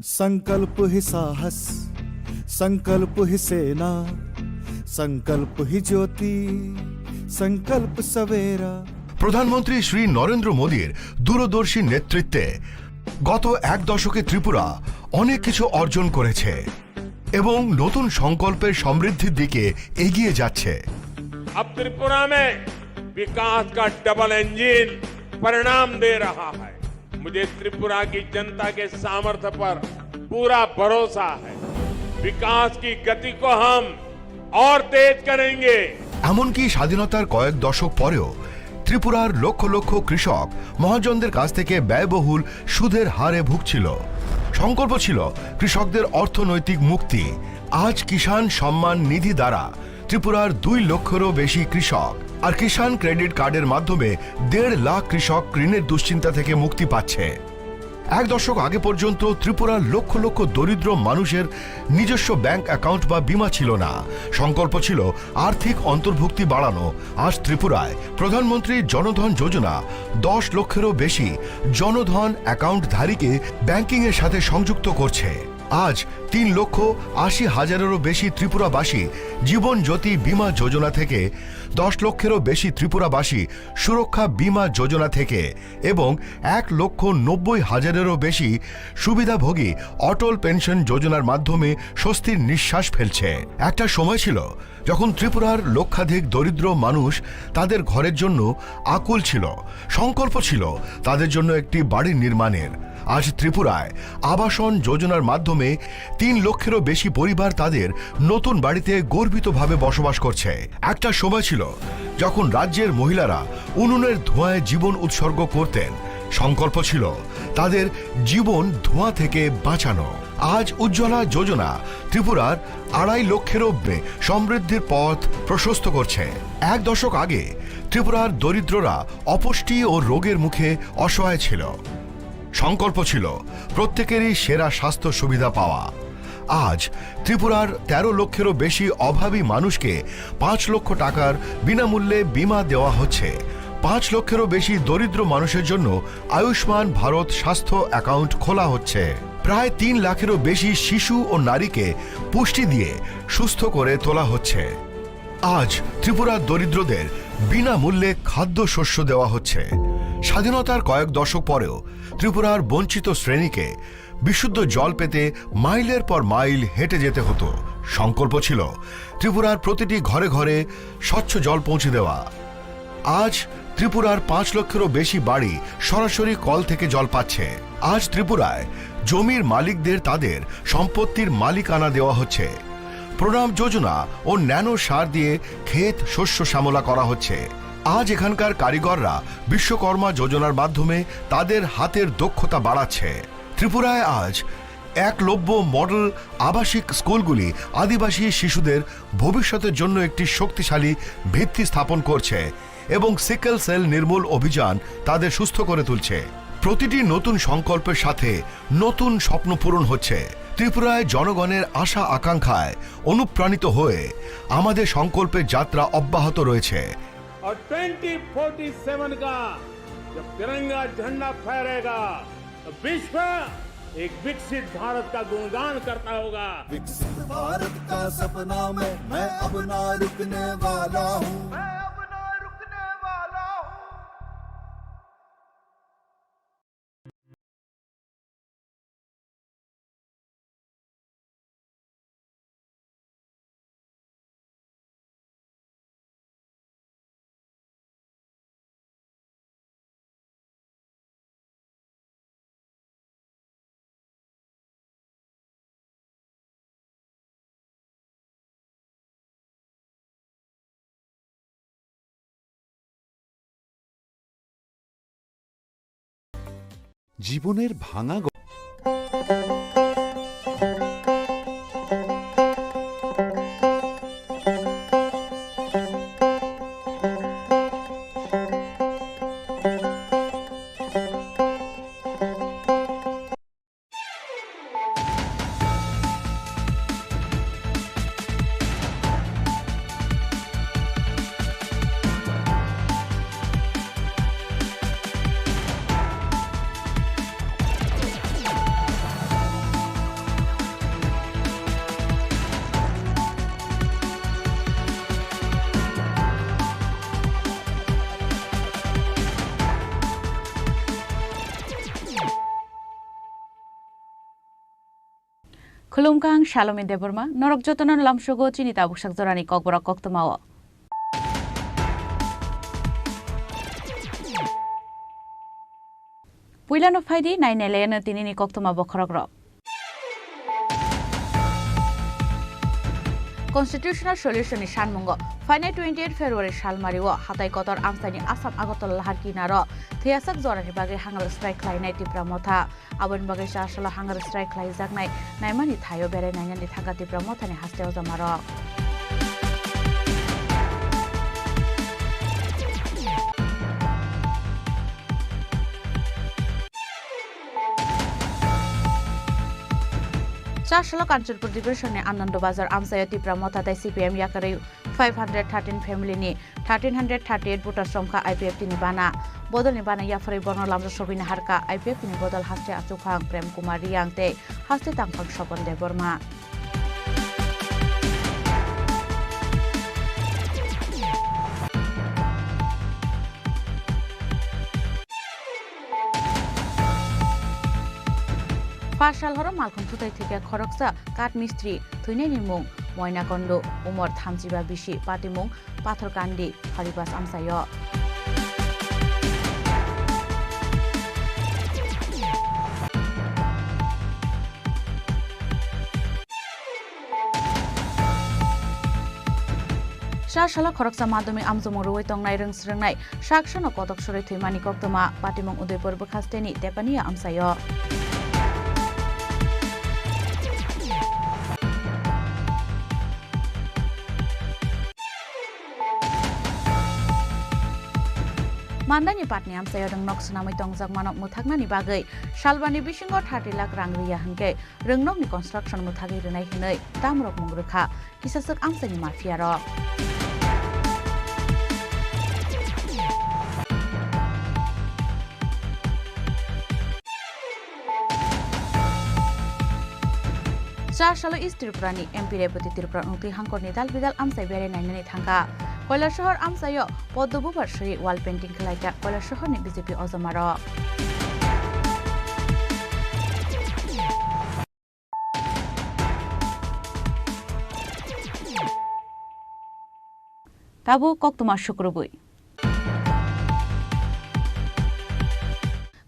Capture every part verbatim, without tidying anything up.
संकल्प ही साहस, संकल्प ही सेना, संकल्प ही ज्योति, संकल्प सवेरा। প্রধানমন্ত্রী শ্রী নরেন্দ্র মোদীর দূরদর্শী নেতৃত্বে গত এক দশকে ত্রিপুরা অনেক কিছু অর্জন করেছে এবং নতুন সংকল্পের সমৃদ্ধির দিকে এগিয়ে যাচ্ছে। अब त्रिपुरा में विकास का डबल इंजन परिणाम दे रहा है। मुझे त्रिपुरा की जनता के सामर्थ्य पर पूरा भरोसा है। विकास की गति को हम और तेज करेंगे। এমনকি স্বাধীনতার কয়েক দশক পরেও ত্রিপুরার লক্ষ লক্ষ কৃষক মহাজনদের কাছ থেকে ব্যয়বহুল সুদের হারে ভুগছিল। সংকল্প ছিল কৃষকদের অর্থনৈতিক মুক্তি। আজ কিষাণ সম্মান নিধি দ্বারা ত্রিপুরার দুই লক্ষেরও বেশি কৃষক আর কিষাণ ক্রেডিট কার্ডের মাধ্যমে দেড় লাখ কৃষক ঋণের দুশ্চিন্তা থেকে মুক্তি পাচ্ছে। এক দশক আগে পর্যন্ত ত্রিপুরার লক্ষ লক্ষ দরিদ্র মানুষের নিজস্ব ব্যাংক অ্যাকাউন্ট বা বীমা ছিল না। সংকল্প ছিল আর্থিক অন্তর্ভুক্তি বাড়ানো। আজ ত্রিপুরায় প্রধানমন্ত্রী জনধন যোজনা দশ লক্ষেরও বেশি জনধন অ্যাকাউন্টধারীকে ব্যাংকিংয়ের সাথে সংযুক্ত করছে। আজ তিন লক্ষ আশি হাজারেরও বেশি ত্রিপুরাবাসী জীবন জ্যোতি বীমা যোজনা থেকে, দশ লক্ষেরও বেশি ত্রিপুরাবাসী সুরক্ষা বীমা যোজনা থেকে এবং এক লক্ষ নব্বই হাজারেরও বেশি সুবিধাভোগী অটল পেনশন যোজনার মাধ্যমে স্বস্তির নিঃশ্বাস ফেলছে। একটা সময় ছিল যখন ত্রিপুরার লক্ষাধিক দরিদ্র মানুষ তাদের ঘরের জন্য আকুল ছিল। সংকল্প ছিল তাদের জন্য একটি বাড়ি নির্মাণের। আজ ত্রিপুরায় আবাসন যোজনার মাধ্যমে তিন লক্ষেরও বেশি পরিবার তাদের নতুন বাড়িতে গর্বিতভাবে বসবাস করছে। একটা সময় ছিল যখন রাজ্যের মহিলারা উনুনের ধোঁয়ায় জীবন উৎসর্গ করতেন। সংকল্প ছিল তাদের জীবন ধোঁয়া থেকে বাঁচানো। আজ উজ্জ্বলা যোজনা ত্রিপুরার আড়াই লক্ষেরও বে-, সমৃদ্ধির পথ প্রশস্ত করছে। এক দশক আগে ত্রিপুরার দরিদ্ররা অপুষ্টি ও রোগের মুখে অসহায় ছিল। সংকল্প ছিল প্রত্যেকেরই সেরা স্বাস্থ্য সুবিধা পাওয়া। আজ ত্রিপুরার তেরো লক্ষেরও বেশি অভাবী মানুষকে পাঁচ লক্ষ টাকার বিনামূল্যে বীমা দেওয়া হচ্ছে। পাঁচ লক্ষেরও বেশি দরিদ্র মানুষের জন্য আয়ুষ্মান ভারত স্বাস্থ্য অ্যাকাউন্ট খোলা হচ্ছে। প্রায় তিন লাখেরও বেশি শিশু ও নারীকে পুষ্টি দিয়ে সুস্থ করে তোলা হচ্ছে। আজ ত্রিপুরার দরিদ্রদের বিনামূল্যে খাদ্যশস্য দেওয়া হচ্ছে। স্বাধীনতার কয়েক দশক পরেও ত্রিপুরার বঞ্চিত শ্রেণীকে বিশুদ্ধ জল পেতে মাইলের পর মাইল হেঁটে যেতে হতো। সংকল্প ছিল ত্রিপুরার প্রতিটি ঘরে ঘরে স্বচ্ছ জল পৌঁছে দেওয়া। আজ ত্রিপুরার পাঁচ লক্ষেরও বেশি বাড়ি সরাসরি কল থেকে জল পাচ্ছে। আজ ত্রিপুরায় জমির মালিকদের তাদের সম্পত্তির মালিকানা দেওয়া হচ্ছে। প্রণাম যোজনা ও ন্যানো সার দিয়ে ক্ষেত শস্য শ্যামলা করা হচ্ছে। আজ এখানকার কারিগররা বিশ্বকর্মা যোজনার মাধ্যমে তাদের হাতের দক্ষতা বাড়াচ্ছে। ত্রিপুরায় আজ একলব্য মডেল আবাসিক স্কুলগুলি আদিবাসী শিশুদের ভবিষ্যতের জন্য একটি শক্তিশালী ভিত্তি স্থাপন করছে এবং সিকেল সেল নির্মূল অভিযান তাদের সুস্থ করে তুলছে। প্রতিটি নতুন সংকল্পের সাথে নতুন স্বপ্ন পূরণ হচ্ছে। ত্রিপুরায় জনগণের আশা আকাঙ্ক্ষায় অনুপ্রাণিত হয়ে আমাদের সংকল্পের যাত্রা অব্যাহত রয়েছে। और ट्वेंटी फ़ोर्टी सेवन का जब तिरंगा झंडा फहरेगा, तो विश्व एक विकसित भारत का गुणगान करता होगा। विकसित भारत का सपना में मैं अब ना रुकने वाला हूँ। मैं अब ना रुकने वाला हूँ। জীবনের ভাঙা গ- Khulumkha, ang Salomi Debbarma, norok jotono lamsogo chini tabuksak jorani kokborok koktwmao. Puilano phaidi, nainailayano tinini koktwma bokhorokrok. Constitutional Solution ni sanmungo phainai twenty eight February salmario hatai kotor amchaini Assam Agartala lahar kinaro thwiyasak jorani bagwi hunger strike khlainai Tipra Motha. Aboni bagwi chasalo hunger strike khlaijaknai naimani thaio berai nainani thangkha Tipra Mothani haste ojamarok. Chasalo Kanchanpur Division ni Anando Bazar amchaio Tipra Motha tei C P M yakarwi five hundred thirteen family ni thirteen hundred thirty eight voters romkha I P F T ni bana. Bodol ni bana yapharwi bono lamjak sogwi naharkha I P F T ni bodol haste achukphang Prem Kumar Riyang tei haste tangphang Sopon Debbarma. Phasal horo malkhung thutai thwikha khoroksa kath mistri, thwinaini mung Moina Kondo, umor thamchiba bisi, patimung Pathor Kandi, Haribas amchaio. Chasalo khoroksa madhyamik amchomung rwui tongnai rwngsrwngnai saksano kotok surwi thwimani koktwma, patimung Udaipur bwkhasteni Tepania amchaio. Mandani patni amchaio rwngnok swnamwi tongjakmano mwthaknani bagwi salbani bisingo thirty lakh rang riya hwnkhe rwngnokni construction mwthagwi rwnai hwnwi damrok mung rwkha kisaswk amchaini mafia rok. Chasalo East Tripura ni M P Rebati Tripura wngtwi hangkorni dal bidal amchai berai nainani thangkha. Kailasahar amchaio poddo bubar swi wall painting khlaikha Kailasahar ni B J P ojamarok. Tabuk koktwma sukrubwi.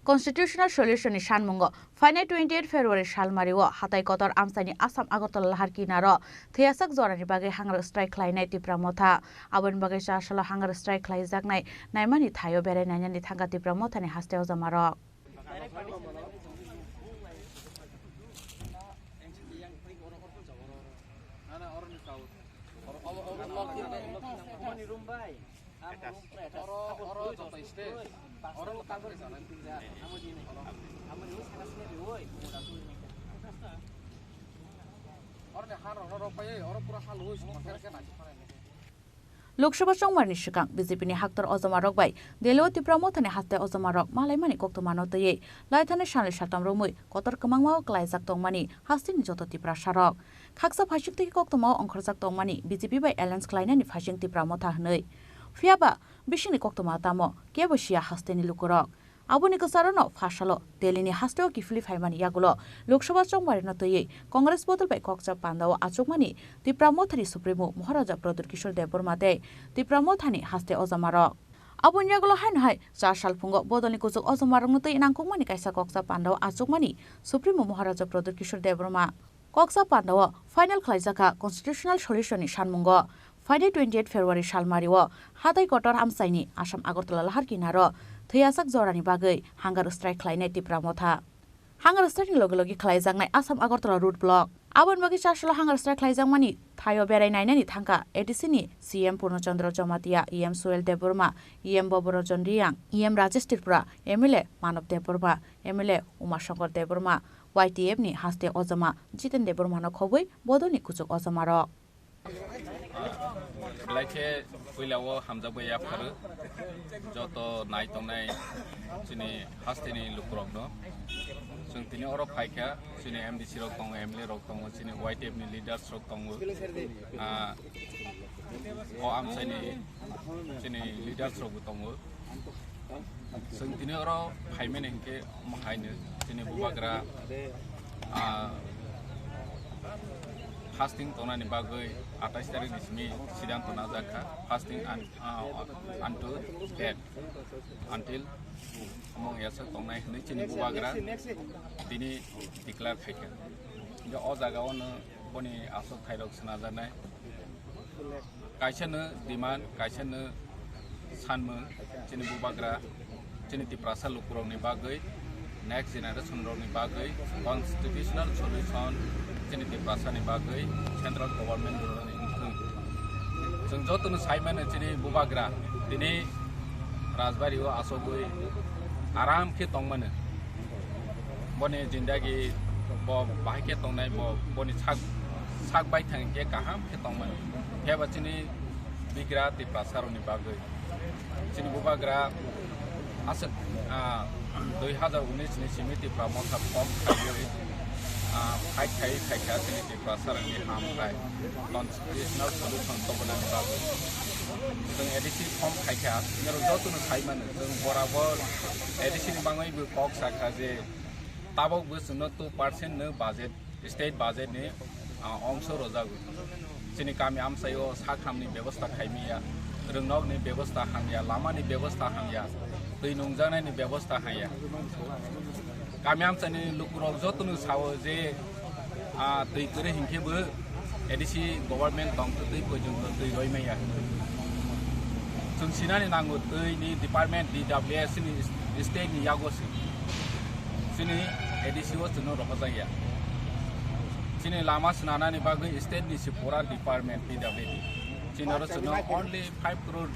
Constitutional Solution ni sanmungo phainai twenty eight February salmario hatai kotor amchaini Assam Agartala lahar kinaro thwiyasak jorani bagwi hunger strike khlainai Tipra Motha. Aboni bagwi chasalo hunger strike khlaijaknai naimani thaio berai nainani thangkha Tipra Mothani haste ojamarok. Lok Sabha chongmarni swkang B J P ni haktor ojamarok bai Delhi o Tipra Mothani haste ojamarok malaimani koktwmano twiwi laithani salni satam romwi kotor kwmangmao klaijak tongmani hasteni joto Tiprasarok. Khaksa phaisingtwi koktwmao ongkhorjak tongmani B J P bai alliance khlainani phaising Tipra Motha hwnwi. Phiyaba bisingni koktwma tamo kebo siya hasteni lukurok. Aboni kwcharno phasalo Delhi ni hasteo kiphilwi phaimani yagulo Lok Sabha chongmarino twiwi Congress bodol bai kokcha pandao achukmani Tipra Mothani Supremo Maharaja Pradyut Kishore Debbarma tei Tipra Mothani haste ojamarok. Aboni yagulo haino hai char salphungo bodolni kuchuk ojamarokno twi nangkukmani kaisa kokcha pandao achukmani Supremo Maharaja Pradyut Kishore Debbarma. Koksa pandao final khlaijakha Constitutional Solution ni sanmungo. Phainai twenty eight February salmario hatai kotor amchaini Assam Agartala lahar kinaro thwiyasak jorani bagwi hunger strike khlainai Tipra Motha. Hunger strike ni logi logi khlaijaknai Assam Agartala road block. Aboni bagwi chasalo hunger strike khlaijakmani thaio berai nainani thangkha A D C ni C M Purno Chandra Jamatia, E M Suel Debbarma, E M Bobo Ranjan Riyang, E M Rajesh Tripura, M L A Manav Debbarma, M L A Uma Shankar Debbarma, Y T F ni haste ojama Jiten Debbarmano khobwi bodolni kuchuk ojamarok. Belai khe puila o hamjakbai yapharo joto nai tongnai chini hasteni lukurokno. Chwng tini oro phaikha, chini M D C rok tongo, M L A rok tongo, chini Y T F ni leaders rok tongo. Ah, o amchaini chini leaders rok bo tongo. Chwng tini oro phaimani hinkhe omo haino chini bubagra, ah, Fasting tongnani bagwi atais tarikni simi siddhanto najak kha, fasting un-, uh, unto death, until omong yasa tongnai hwnwi chini bubagra tini declare khaikha. Hingkhe o jagao no boni aswk thairok swnajaknai. Kaisa no demand, kaisa no sanmung, chini bubagra, chini Tiprasa lukurokni bagwi, next generation rokni bagwi constitutional solution chini Tiprasani bagwi central government rokni wngthung. Chwng jotono saimano chini bubagra tini Rajbari o achogwi aram khe tongmano. Boni jindagi bo bahai khe tongnai, bo boni sak, sak baithang khe kaham khe tongmano. Phiya ba chini bigra Tiprasa rokni bagwi, chini bubagra aswk, ah, dui hazar unis ni simi Tipra Motha form khaiwi, ah, fight khai khaikha chini Tiprasa rokni hamkrai constitutional solution tobonani bagwi. Chwng A D C form khaikha, norok jotono saimano, chwng borabor A D C ni bagwi bo kok sakha je tabok bo chwngno two percent no budget, state budget ni, ah, ongso rwjago. Chini kami amchaio sakhamni bebosta khaimiya, rwngnokni bebosta hamya, lamani bebosta hamya, twi nungjaknaini bebosta hamya. Kami amchaini lukurok jotono sao je, ah, twi kwrwi hinkhe bo A D C government tongtwtwi poijonto twi roi maya hinwi. Chwng sinani nango twi ni department D W S ni state ni yago se. Chini A D C o chwngno rohorjakya. Chini lama swnanani bagwi state ni se pura department P W D. Chini oro chwngno only five crore,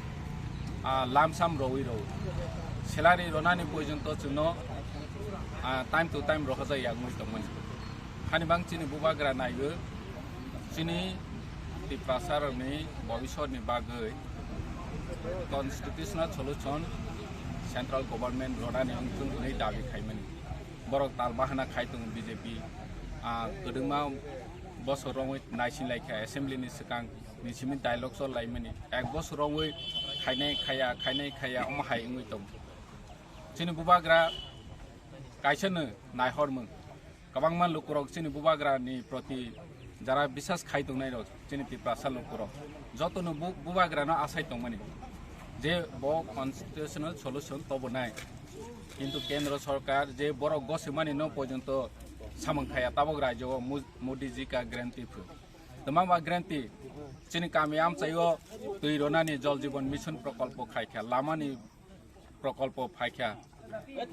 ah, lump sum rowi rw. Salary ronani poijonto chwngno, ah, time to time rohorjakya wngwi tongmani. Hani bang chini bubagra naiwi chini Tiprasa rokni bobisotni bagwi constitutional solution central government ronani wngthung hwnwi dabi khaimani. Borok tal bahana khai tongo B J P, ah, kwdwngma bosor romwi naising laikha assembly ni swkang ni simi dialogue chol laimani. Ek bosor romwi khainai khaya, khainai khaya, omo hai wngwi tongo. Chini bubagra kaisa no naihormung. Kwbangma lukurok chini bubagra ni proti jara bisas khai tongnai rok chini Tiprasa lukurok joto no bu-, bubagra no asai tongmani je bo constitutional solution tobonai. Kintu Kendra Sarkar je borok gosimani no porjonto samung khaya tabok rajyo o Mo-, Modi ji ka guarantee phu. Tma ba guarantee chini kami amchaio twi ronani Jal Jeevan Mission prokolpo khaikha, lamani prokolpo phaikha,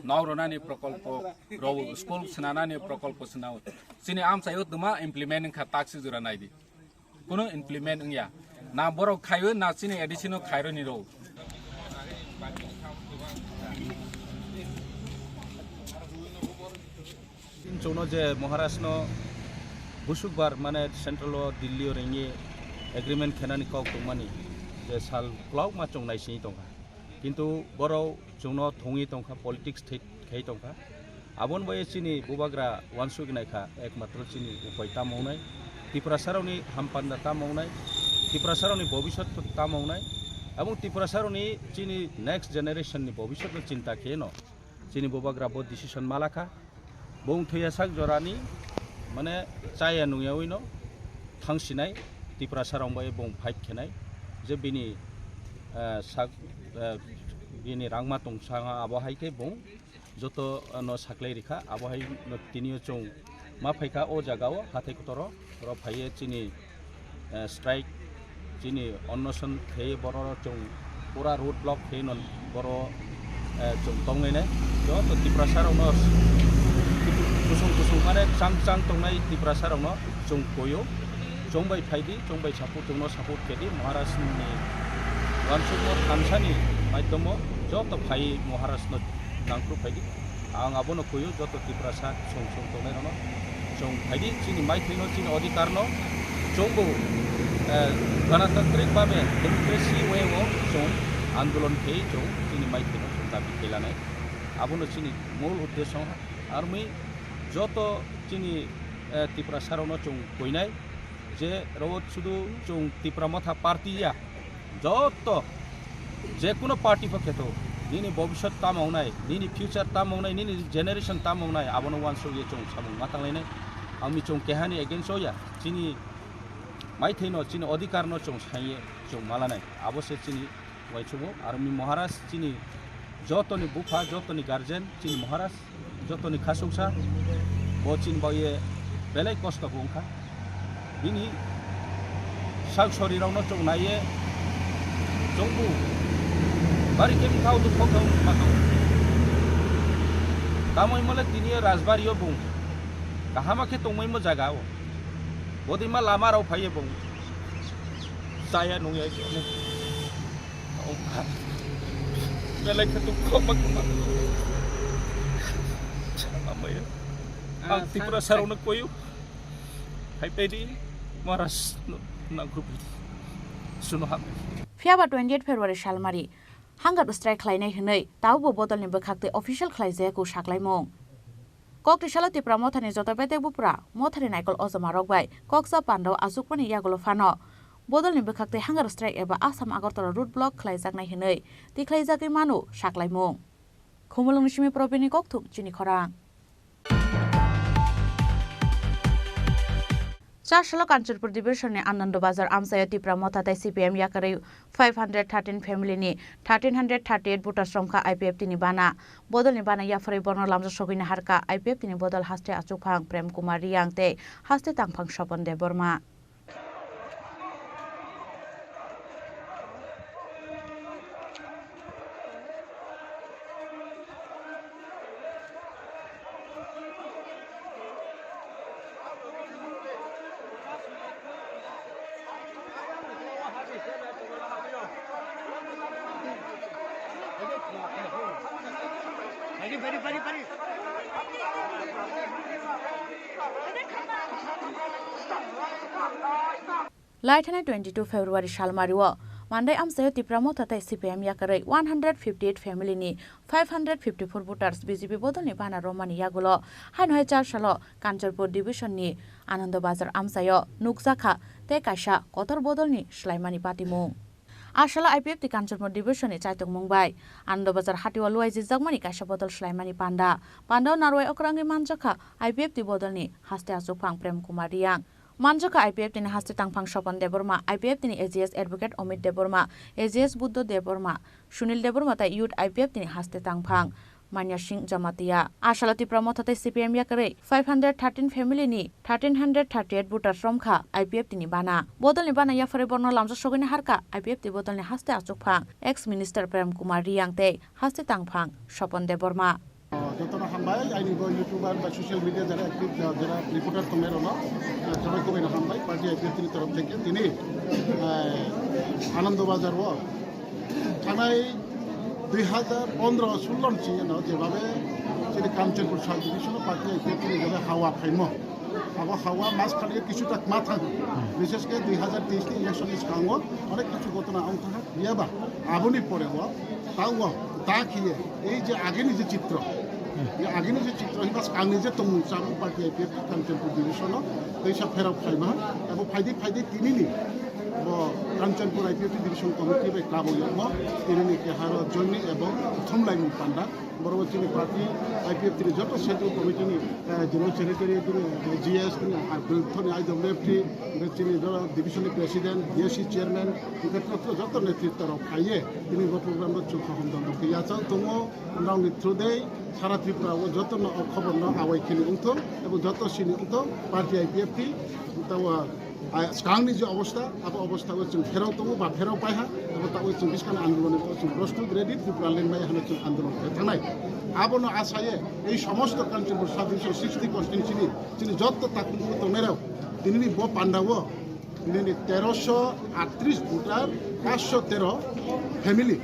nok ronani prokolpo rw, school swnanani prokolpo swnao. Chini amchaio tma implement wngkha taksi jora naidi. Kuno implement wngya. Na borok khaio na chini A D C no khaironi rw. Chwngno je Maharashtra no busukbar mane central o Delhi o ringwi agreement khenani kok tongmani je sal kwlauma chwng naisingwi tongkha. Kintu borok chwngno thungwi tongkha, politics thwi khai tongkha. Aboni bai chini bubagra uansuk naikha, ekmatro chini upai tamo wngnai, Tiprasarokni hampanda tamo wngnai, Tiprasarokni bobisot tamo wngnai, abong Tiprasarokni chini next generation ni bobisot no chinta kheno chini bubagra bo decision malakha. Bong thwiya sak jorani mane chaya nungyawi no thangsinai Tiprasarok bai bong fight khenai je bini, eh, sak, eh, bini rangma tong sanga abo hai khe bong joto, eh, no saklai rikha, abo hai no tinio chwng ma phaikha o jaga o hathai kotoro, oro phaiye chini, eh, strike, chini onnoson khaiye borok chwng pura road block khaiye no boro, eh, chwng tonglainai. Joto Tiprasa rokno kusung kusung mane chang chang tongnai Tiprasa rokno chwng koyo, chwng bai phaidi, chwng bai support, chwngno support khedi, Maharashtra ni uansukma thansani maidhomo joto phai Maharashtra no nangkru phaidi. Ang abono kuyo joto Tiprasa song song tongnai rokno. Chwng phaidi chini maithai no chini odhikar no chwngbo, eh, ganatantrik babe democracy way o chwng andolon khei chwng chini maithai no chwng dabi khelanai. Abono chini mul uddesho armi joto chini, eh, Tiprasa rokno chwng kuinai je ro sudu chwng Tipra Motha party ya. Joto je kuno party pho kheto, nini bobisot tamo wngnai, nini future tamo wngnai, nini generation tamo wngnai, abono uansuk ye chwng samung ma tanglainai. Ami chwng kehani against o ya, chini maithaino, chini odhikarno chwng saiye chwng malanai. Abo se chini uaisukmung. Aro mi Maharaj chini jotoni bupha, jotoni guardian, chini Maharaj, jotoni khasuksa, bo chini baoye belai kosto bo wngkha. Bini sak sorirokno chwng naiye chwngbo bari khe bwkha o dukho khe wngma tongo. Tamo hwnmale tini rajbari o bung kahama khe tongmaimo jaga o. Bodima lama rok phaiye bung chaya nungya khe wngkha. Belai khe dukho ma khe ma. Amaya. Ang Tripura sarokno koyu. Hai pedi Maharaj no nangkru pedi. Suno hamya. Phiya ba twenty eight February salmari hunger strike khlainai hwnwi tabukbo bodolni bwkhaktwi official khlaijayaku saklaimung. Kok twi salo Tipra Mothani joto bedek bupra Mothani naikol ojomarok bai koksa pandao achukmani yagulo phano bodolni bwkhaktwi hunger strike eba Assam Agartala road block khlaijaknai hwnwi tikhlaijagwi manu saklaimung. Khumulwngni simi Probini kokthum chini khorang. Char salo Kanchanpur Division ni Anando Bazar amchaio Tipra Motha tei C P M yakarwi five hundred thirteen family ni thirteen hundred thirty eight voters romkha I P F T ni bana. Bodol ni bana yapharwi borno lamjak sogwi naharkha I P F T ni bodol haste achukphang Prem Kumar Riyang tei haste tangphang Sopon Debbarma. Lai thanai twenty two February salmario Mandai amchaio Tipra Motha tei C P M yakarwi one hundred fifty eight family ni five hundred fifty four voters B J P bodolni bana romani yagulo haino hai char salo Kanchanpur division ni Anando Bazar amchaio nukjakha tei kaisa kotor bodolni swlaimani patimung. A salo I P F T Kanchanpur division ni chaitokmung bai Anando Bazar hatio luaijijakmani kaisa bodol swlaimani panda. Pandao narwai okrangwi manjakha I P F T bodolni haste achukphang Prem Kumar Riyang. Manjakha I P F T ni haste tangphang Sopon Debbarma, I P F T ni A G S Advocate Omit Debbarma, A G S Buddho Debbarma, Sunil Debbarma tei Youth I P F T ni haste tangphang Manya Singh Jamatia. A salo Tipra Motha tei C P M yakarwi five hundred thirteen family ni thirteen hundred thirty eight voters romkha I P F T ni bana. Bodolni bana yapharwi borno lamjak sogwi naharkha I P F T bodolni haste achukphang ex minister Prem Kumar Riyang tei haste tangphang Sopon Debbarma. Jotono hambai, aini bo YouTuber ba social media jara active, jara reporter tongnairokno, jotono kubaino hambai, party I P F T ni torof theke tini, eh, Anando Bazar o thanai dui hazar pondro sullo ni singeno jebabe chini Kanchanpur sub division o party I P F T ni jebabe hawa phaimo. Abo hawa mas khali kisuta ma thang. Bishesh khe dui hazar teis ni election ni swkango onek kichu ghotona wng thangkha. Phiyaba aboni pore o tao da khiye ei je ageni je chitro, ei ageni je chitro hiba swkangni je tongmung chamung party I P F T Kanchanpur division o teisa pherok khlaima abo phaidi phaidi tinini bo Kanchanpur I P F T division committee bai kabo yokmo tinini keharo joini ebong thumlaimung panda. Borok chini party I P F T ni joto central committee ni, eh, general secretary, tini, eh, G S, tini, ar thoni I W F T, tini joto division ni president, D S C chairman, tini joto, joto netritto rok phaiye, tini bo program rok chukha hom dong dong khe yachak tongo, nrok ni through dei sara Tripura o joto no o khobor no awai khini wngthok, ebo joto sini wngthok, party I P F T, tawa, ah, swkangni je obostha, abo obostha o chwng pherao tongo ba pherao paiha, abo tawi chwng bwskangni andolon o chwng prostut ready, Tripura len maya hwnwi chwng andolon khe thangnai. Abono asaye ei somosto Kanchanpur sub division sixty constituency ni chini jotto takhuk tongnai rok tinini bo pandao nini teroso atris voter, paanch sho tero family.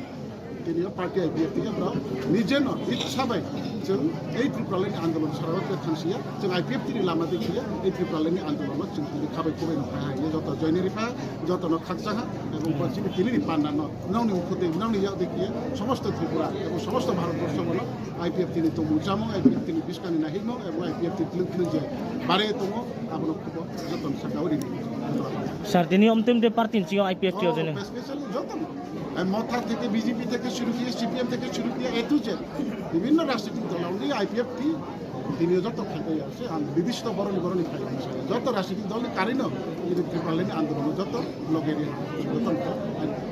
Tini party I P F T ni borok nijeno itsa bai chwng ei Tripura len andolon sarao khe thangsiya, chwng I P F T ni lama dikhiya ei Tripura len andolon no chwng tini khabai khubai no phai hai joto joini ripha, joto no khakcha ha, ebong bo chini tini ni panda no nokni ukhutwi nokni yak dikhiya somosto Tripura ebong somosto Bharat borsho bono I P F T ni tongmung chamung, I P F T ni bwskangni nahikmung ebong I P F T twlwng twlwng je bare tongo abono khubo joto no sakao ri. Sir, tini omtim de party ni chiyong I P F T o jene. Specially joto no. Motha theke B J P theke shuru kiye, C P M theke shuru kiye, A to Z. Bibhinno rajnitik dol already I P F T Tini joto khaikaiya se ang nirdisto boroni boroni khaikaiya se joto rajnitik dol ni karino ini Tripura ni andolon joto loge ri joto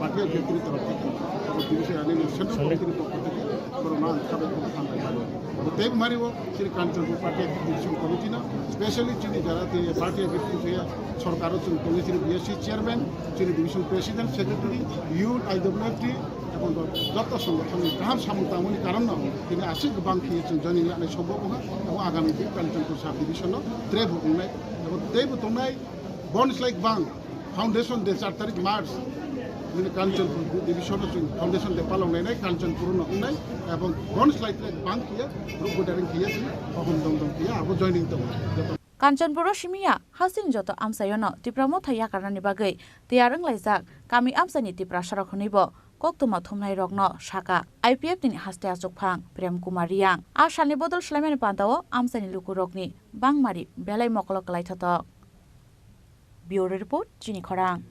party objective ni torof theke abo tini se ani central committee ni pokho theke borok no ang khabai khabai hambai mano. Abo tei mari o chini Kanchanpur party executive committee no specially chini jara tei party executive ya sorkar o chini tongwi chini B S C chairman, chini division president, secretary, youth, I W F T, Ebong joto songothonni kaham samung tangmani karonno tini aswk bang khe chwng joining lanai sombhob wngkha. Ebong agami din Kanchanpur sub division no tre bo wngnai ebong teibo tongnai. Boni slai bang foundation day char tarik March nini Kanchanpur division no chwng foundation day palong lainai Kanchanpur no wngnai ebong boni slai tre bang khiya group gathering khiya chwng ohom dong dong khiya abo joining tongo. Kanchanpuro simiya hasteni joto amchaiono Tipra Motha yakarnani bagwi tiyar wnglaijak kami amchaini Tiprasarok hwnwibo koktwma thumnairokno sakha I P F T ni haste achukphang Prem Kumar Reang. A salni bodol swlaimani pandao amchaini lukurokni bangmari belai mokolo kwlaithotok. Bureau Report, Chini Khorang.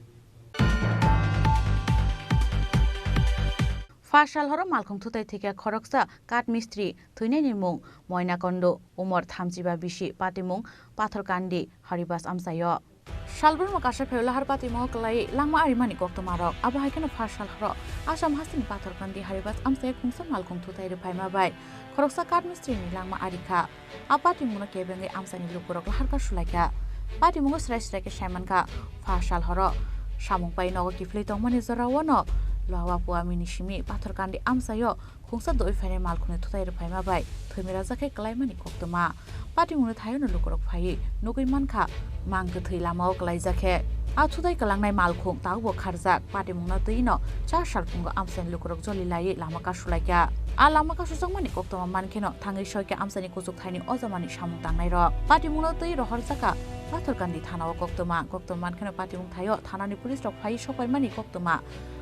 Phasal horo malkhung thutai thwikha khoroksa kath mistri thwinaini mung Moina Kondo, umor thamchiba bisi, patimung Pathorkandi, Haribas amchaio. Salbrumno kasa phaio lahar patimungo kwlaiwi langma arimani koktwmarok. Abo hai kheno phasal horo Assam hasteni Pathorkandi, Haribas amchaio khungsa malkhung thutai rwphaima bai khoroksa kath mistrini langma arikha. A patimungno kebengwi amchaini lukurok lahar ka sulaikha. Patimungo srai srai khe saimankha, phasal horo samung pai nogo kiphilwi tongmani jorao no Lohawa Puamini simi Pathorkandi amchaio khungsa doi phainai malkhungni thutai rwphaima bai thwimwi rajak khe kwlaimani koktwma. Patimungni thaiono lukurok phaiwi nugwi mankha, mang kwthwi lamao kwlaijak khe. A thutai kwlangnai malkhung tabukbo kharjak. Patimungno twi no char sal phungo amchaini lukurok joli laiwi lama kasulaikha. A lama kasujakmani koktwma mankheno thangwi soikha amchaini kuchuk thaini o jamani samung tangnairok. Patimungno twi rohorjakha Pathorkandi thanao koktwma. Koktwma mankheno patimung thaio thanani police rok phaiwi sopaimani koktwma.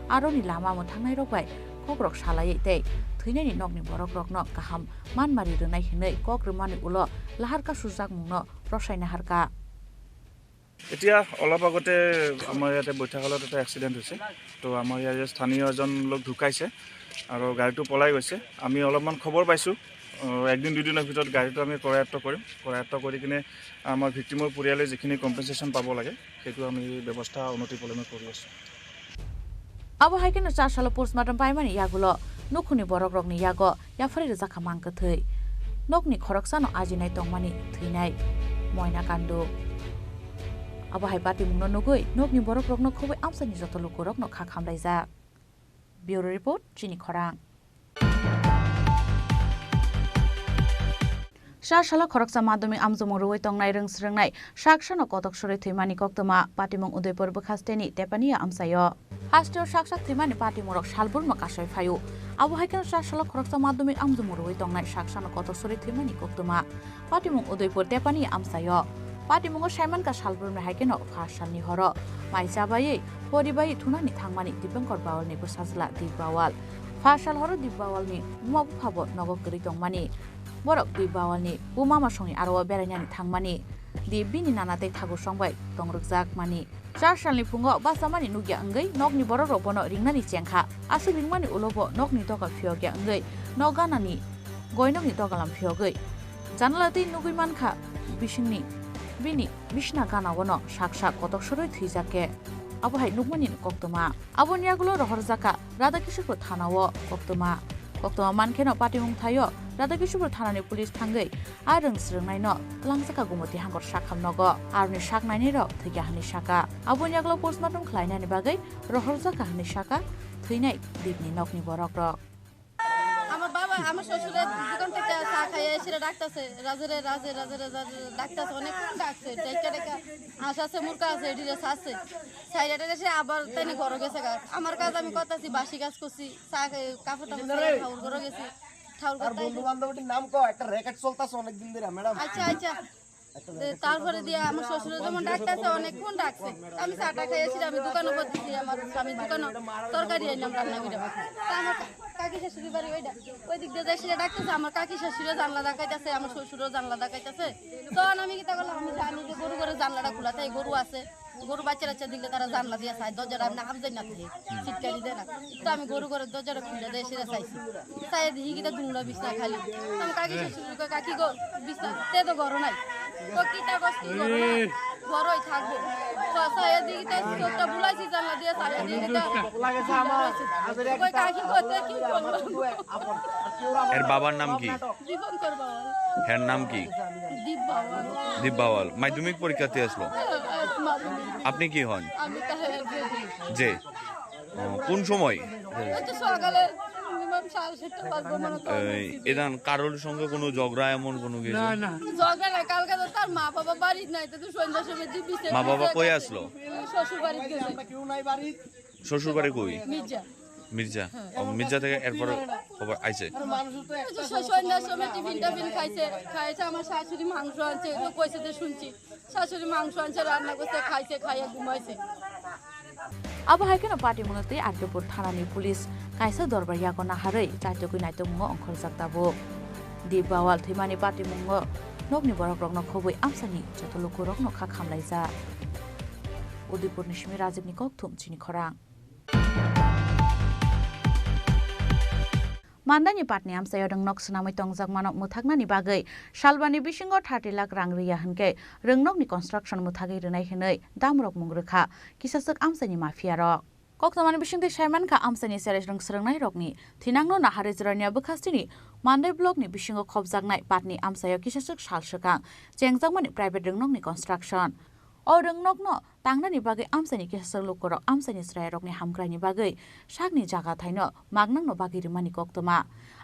Aroni lama mwthangnairok bai kokrok salaiwi tei thwinaini nokni borokrokno kaham manmari rwnai hwnwi kok rwmani ulo lahar kasujakmungno rosaina harkha. এতিয়া অলপ আগতে আমাৰ ইয়াতে বৈঠা হলত এটা এক্সিডেণ্ট হৈছে। তো আমাৰ ইয়াৰে স্থানীয় এজন লোক ঢুকাইছে আৰু গাড়ীটো পলাই গৈছে। আমি অলপমান খবৰ পাইছোঁ, আহ, একদিন দুদিনৰ ভিতৰত গাড়ীটো আমি কৰায়ত্ত কৰিম। কৰায়ত্ত কৰি কিনে আমাৰ ভিক্টিমৰ পৰিয়ালে যিখিনি কম্পেনচেশ্যন পাব লাগে, সেইটো আমি ব্যৱস্থা অনতিপলমে কৰি আছোঁ। Abo hai kheno char salo postmortem paimani yagulo nukhungni borokrokni yago yapharwi rwjakha mang kwthwi. Nokni khoroksano ajinai tongmani thwinai Moina Kandu. Abo hai patimungno nugwi nokni borokrokno khobwi amchaini joto lukurokno kha khamlaijak. Bureau Report, Chini Khorang. Char salo khoroksa madhyamik amjomung rwui tongnai rwng swrwngnai saksano kotok sorwi thwimani koktwma patimung Udaipur bwkhasteni Tepania amchaio. Hasteo saksak thwimani patimungrok salbrumno kasoi phaio. Abo hai kheno char salo khoroksa madhyamik amjomung rwui tongnai saksano kotok sorwi thwimani koktwma patimung Udaipur Tepania amchaio. Patimungo saimankha salbrumni hai kheno phas salni horo mai chabaiwi poribai thunani thangmani Dipankar Bawalni bwsajla Dip Bawal. Phas sal horo Dip Bawalni buma buphabo nogo kwrwi tongmani. Borok Dip Bawalni buma masongni aro-o berainani thangmani. Dip bini nana tei thagur song bai tongrwkjakmani. Char salni phungo bachamani nukya wngwi nokni borokrok bono ringnani chengkha. Aswk ringmani ulo bo nokni doga phiyokya wngwi nok ganani goinokni dogalam phiyogwi janala twi nugwi mankha bisingni bini bisna gana-o no sak sak kotok sorwi thwijak khe. Abo hai nukmani koktwma. Aboni yagulo rohorjak kha Radhakishopur thana-o koktwma. Koktwma mankheno patimung thaio Radhakishopur thanani police thangwi a rwng swrwngnaino twlangjakha Gumoti Hangkor sakham nogo. Aroni sak nainairok thwikha hwnwi sakha. Aboni yagulo postmortem khlainani bagwi rohorjakha hwnwi sakha thwinai Dipni nokni borokrok. আমার বাবা, আমার শ্বশুরের দোকান থেকে চা খাইয়ে এসে ডাকতেছে, "রাজুরে, রাজু, রাজুরে, রাজু," ডাকতেছে, অনেকক্ষণ ডাকছে, ডেকে ডেকে আশা আছে, মুরগা আছে, এটিরে ছাড়ছে। সাইডে এসে আবার তাইনি ঘরে গেছে গা। আমার কাজ আমি করতেছি, বাসি কাজ করছি, চা খাই, কাপড় টাপড় ছাড়া ঠাউর ঘরে গেছি। ঠাউর আর করতে বন্ধু বান্ধবটির নাম কও, একটা র‍্যাকেট চলতেছে অনেক দিন ধরে, ম্যাডাম। আচ্ছা, আচ্ছা। একটা তো র‍্যাকেট তারপরে চলতেছে, দিয়ে আমার শ্বশুরে যেমন ডাকতেছে, অনেকক্ষণ ডাকছে। আমি চাটা খাইয়েছি, আমি দোকানে বসেছি, আমার স্বামীর দোকানে তরকারি আনলাম রান্না করে। তা আমার কাকি শাশুড়ি বাড়ি ওইটা। ওই দিক দিয়ে যাই, সেটা ডাকতেছে, আমার কাকি শাশুড়িও জানলা দেখাইতেছে, আমার শ্বশুরও জানলা দেখাইতেছে। তখন আমি কিতা করলাম, আমি জানি যে গরু ঘরে জানলাটা খোলা, তাই গরু আছে, গরু বাচ্চা টাচ্চা দিলে তারা জানলা দিয়ে চায়, দরজাটা আমি হাফ জানি না থাকে, সিটকারি দেয় না। তো আমি গরু ঘরের দরজাটা খুলে দিয়ে সেটা চাইছি, চাই দেখি কিতা দুমড়া বিছনা খালি। তো আমি কাকি শাশুড়ি কয়, "কাকি গো, বিছনা তে তো ঘর নাই।" তো কিতা কস কি ঘর নাই? ঘরই থাকবো। তো চাই দেখি তাই চোখটা বুলাইছি জানলা দিয়ে, চাই দেখি কিতা কই কাকি করতে কি করবো? এর বাবার নাম কি? দীপঙ্কর বাবা। এর নাম কি? দীপ বাবা। দীপ বাওয়াল। মাধ্যমিক পরীক্ষাতে আসলো। আপনি কি হন? আমি তাহলে যে ও, কোন সময়? এই তো সকালে মিনিমাম সাড়ে সাতটা বাজবো মনে হয়। এই, এদান কারোর সঙ্গে কোনো ঝগড়া এমন কোনো কিছু? ঝগড়া না, কালকে তো তার মা বাবা বাড়ি নাই, তো তুই সন্ধ্যার সময় দিবি সে মা বাবা মির্জা কই গেছে। আসলো? শ্বশুর বাড়ি গেছে। শ্বশুর বাড়ি কই? মির্জা। মির্জা। ও, মির্জা থেকে এরপরে খবর আইছে। এই যে স-, সন্ধ্যার সময় টিফিন টাফিন খাইছে, খাইছে আমার শাশুড়ি মাংস আনছে, তো কইছে যে শুনছি। শাশুড়ি মাংস আনছে, রান্না করছে, খাইছে, খাইয়া ঘুমাইছে। Abo hai kheno patimungno tei R K Pur thanani police kaisa dorbar yago naharwi chaitokwi naitokmungo ongkhorjak tabuk. Deep Bawal thwimani patimungno nokni borokrokno khobwi amchaini joto lukurokno kha khamlaijak. Udaipurni simi Rajibni kokthum chini khorang. Mandaini patni amchaio rwngnok swnamwi tongjakmano mwthaknani bagwi salbani bisingo thirty lakh rang rwya hwnkhe rwngnokni construction mwthagwi rwnai hwnwi damrokmung rwkha kisaswk amchaini mafiarok. Koktwmani bisingtwi saimankha amchaini cherai rwng swrwngnairokni thinangno naharwi Jorania bwkhastini Mandai blockni bisingo khopjaknai patni amchaio kisaswk sal swkang chengjakmani private rwngnokni construction. O rwngnokno tangnani bagwi amchaini kisaswk lukurok amchaini chwrairokni hamkraini bagwi sakni jaga thaino magnangno bagwi rwmani koktwma.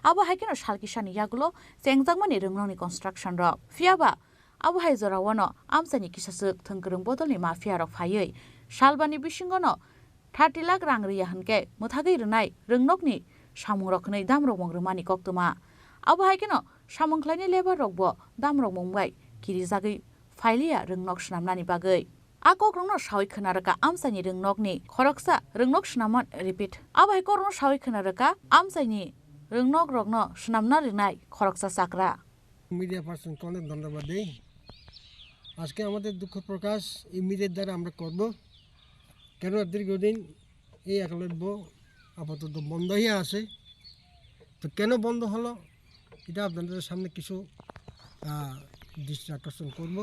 Abo hai kheno sal kisani yagulo chengjakmani rwngnokni construction rok. Phiyaba abo hai jorao no amchaini kisaswk thwngkwrwng bodolni mafiarok phaiwi salbani bisingono thirty lakh rang rwya hwnkhe mwthagwi rwnai rwngnokni samungrok hwnwi damrokmung rwmani koktwma. Abo hai kheno samung khlainai labour rokbo damrokmung bai kirijagwi phailiya rwngnok swnamnani bagwi. A kokrokno sawi khwna rwkha amchaini rwngnokni khoroksa rwngnok swnamma repeat. Abo hai kokrokno sawi khwna rwkha amchaini rwngnokrokno swnamna rwnai khoroksa chakra. Media person অনেক ধন্যবাদ দেই। আজকে আমাদের দুঃখ প্রকাশ এই মিডিয়ার দ্বারা আমরা করব, কেন দীর্ঘদিন এই একলব্য আপাতত বন্ধ হয়ে আছে। তো কেন বন্ধ হলো, এটা আপনাদের সামনে কিছু দৃষ্টি আকর্ষণ করব।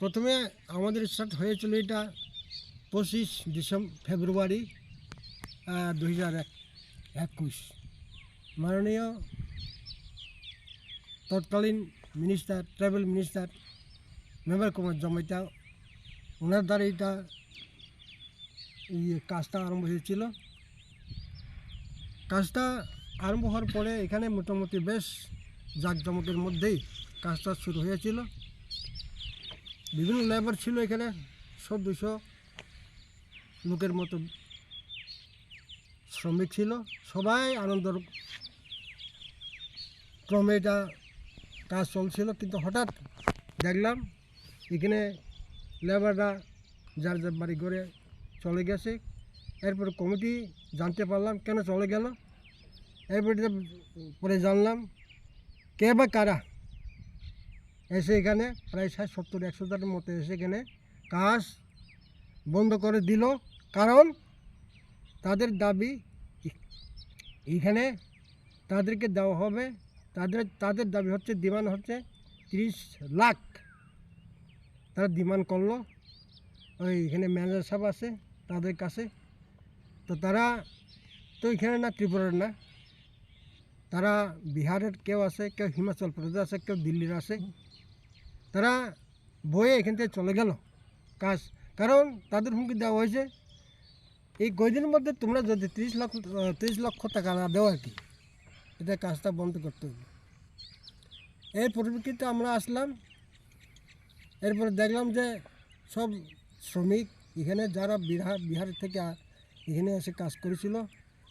প্রথমে আমাদের স্টার্ট হয়েছিল এটা পঁচিশ ডিসেম্বর, ফেব্রুয়ারি দুই হাজার একুশ। মাননীয় তৎকালীন মিনিস্টার, ট্রাইবাল মিনিস্টার মেবার কুমার জমাইতা, ওনার দ্বারা এটা এই কাজটা আরম্ভ হয়েছিল। কাজটা আরম্ভ হওয়ার পরে এখানে মোটামুটি বেশ জাঁকজমকের মধ্যেই কাজটা শুরু হয়েছিল। বিভিন্ন লেবার ছিল এখানে, সব দুশো লোকের মতো শ্রমিক ছিল। সবাই আনন্দর ক্রমে এটা কাজ চলছিল, কিন্তু হঠাৎ দেখলাম এখানে লেবাররা যার যার বাড়ি ঘরে চলে গেছে। এরপরে কমিটি জানতে পারলাম কেন চলে গেল। এরপরে পরে জানলাম কে বা কারা এসে এখানে প্রায় ষাট সত্তর একশো জনের মতো এসে এখানে কাজ বন্ধ করে দিল। কারণ তাদের দাবি এখানে তাদেরকে দেওয়া হবে, তাদের তাদের দাবি হচ্ছে, ডিমান্ড হচ্ছে তিরিশ লাখ। তারা ডিমান্ড করলো ওই এখানে ম্যানেজার সাহেব আছে তাদের কাছে। তো তারা তো এখানে না, ত্রিপুরার না, তারা বিহারের কেউ আছে, কেউ হিমাচল প্রদেশ আছে, কেউ দিল্লির আছে। তারা বয়ে এখান থেকে চলে গেল কাজ, কারণ তাদের হুমকি দেওয়া হয়েছে এই কয়দিনের মধ্যে তোমরা যদি তিরিশ লক্ষ, আহ, তিরিশ লক্ষ টাকা না দেও আর কি, এটা কাজটা বন্ধ করতে হবে। এর পরিপ্রেক্ষিতে আমরা আসলাম, এরপরে দেখলাম যে সব শ্রমিক এখানে যারা বিহার বিহার থেকে আ- এখানে এসে কাজ করেছিল,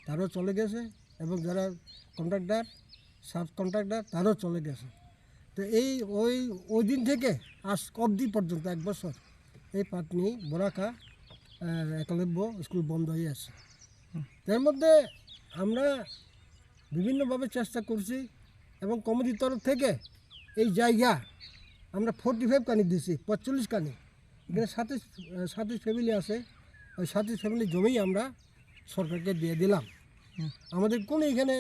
তারাও চলে গেছে, এবং যারা কন্ট্রাক্টর, সাব কন্ট্রাক্টর, তারাও চলে গেছে। তো এই ওই ওই দিন থেকে আজ অবধি পর্যন্ত এক বছর এই পাটনি বরাকা আহ, একলব্য স্কুল বন্ধ হয়ে আছে। এর মধ্যে আমরা বিভিন্নভাবে চেষ্টা করছি এবং কমিটির তরফ থেকে এই জায়গা আমরা ফর্টি ফাইভ কানি দিছি, পঁয়তাল্লিশ কানি। এখানে সাতাশ, আহ, সাতাশ ফ্যামিলি আছে, ওই সাতাশ ফ্যামিলির জমি আমরা সরকারকে দিয়ে দিলাম। হুম। আমাদের কোনো এখানে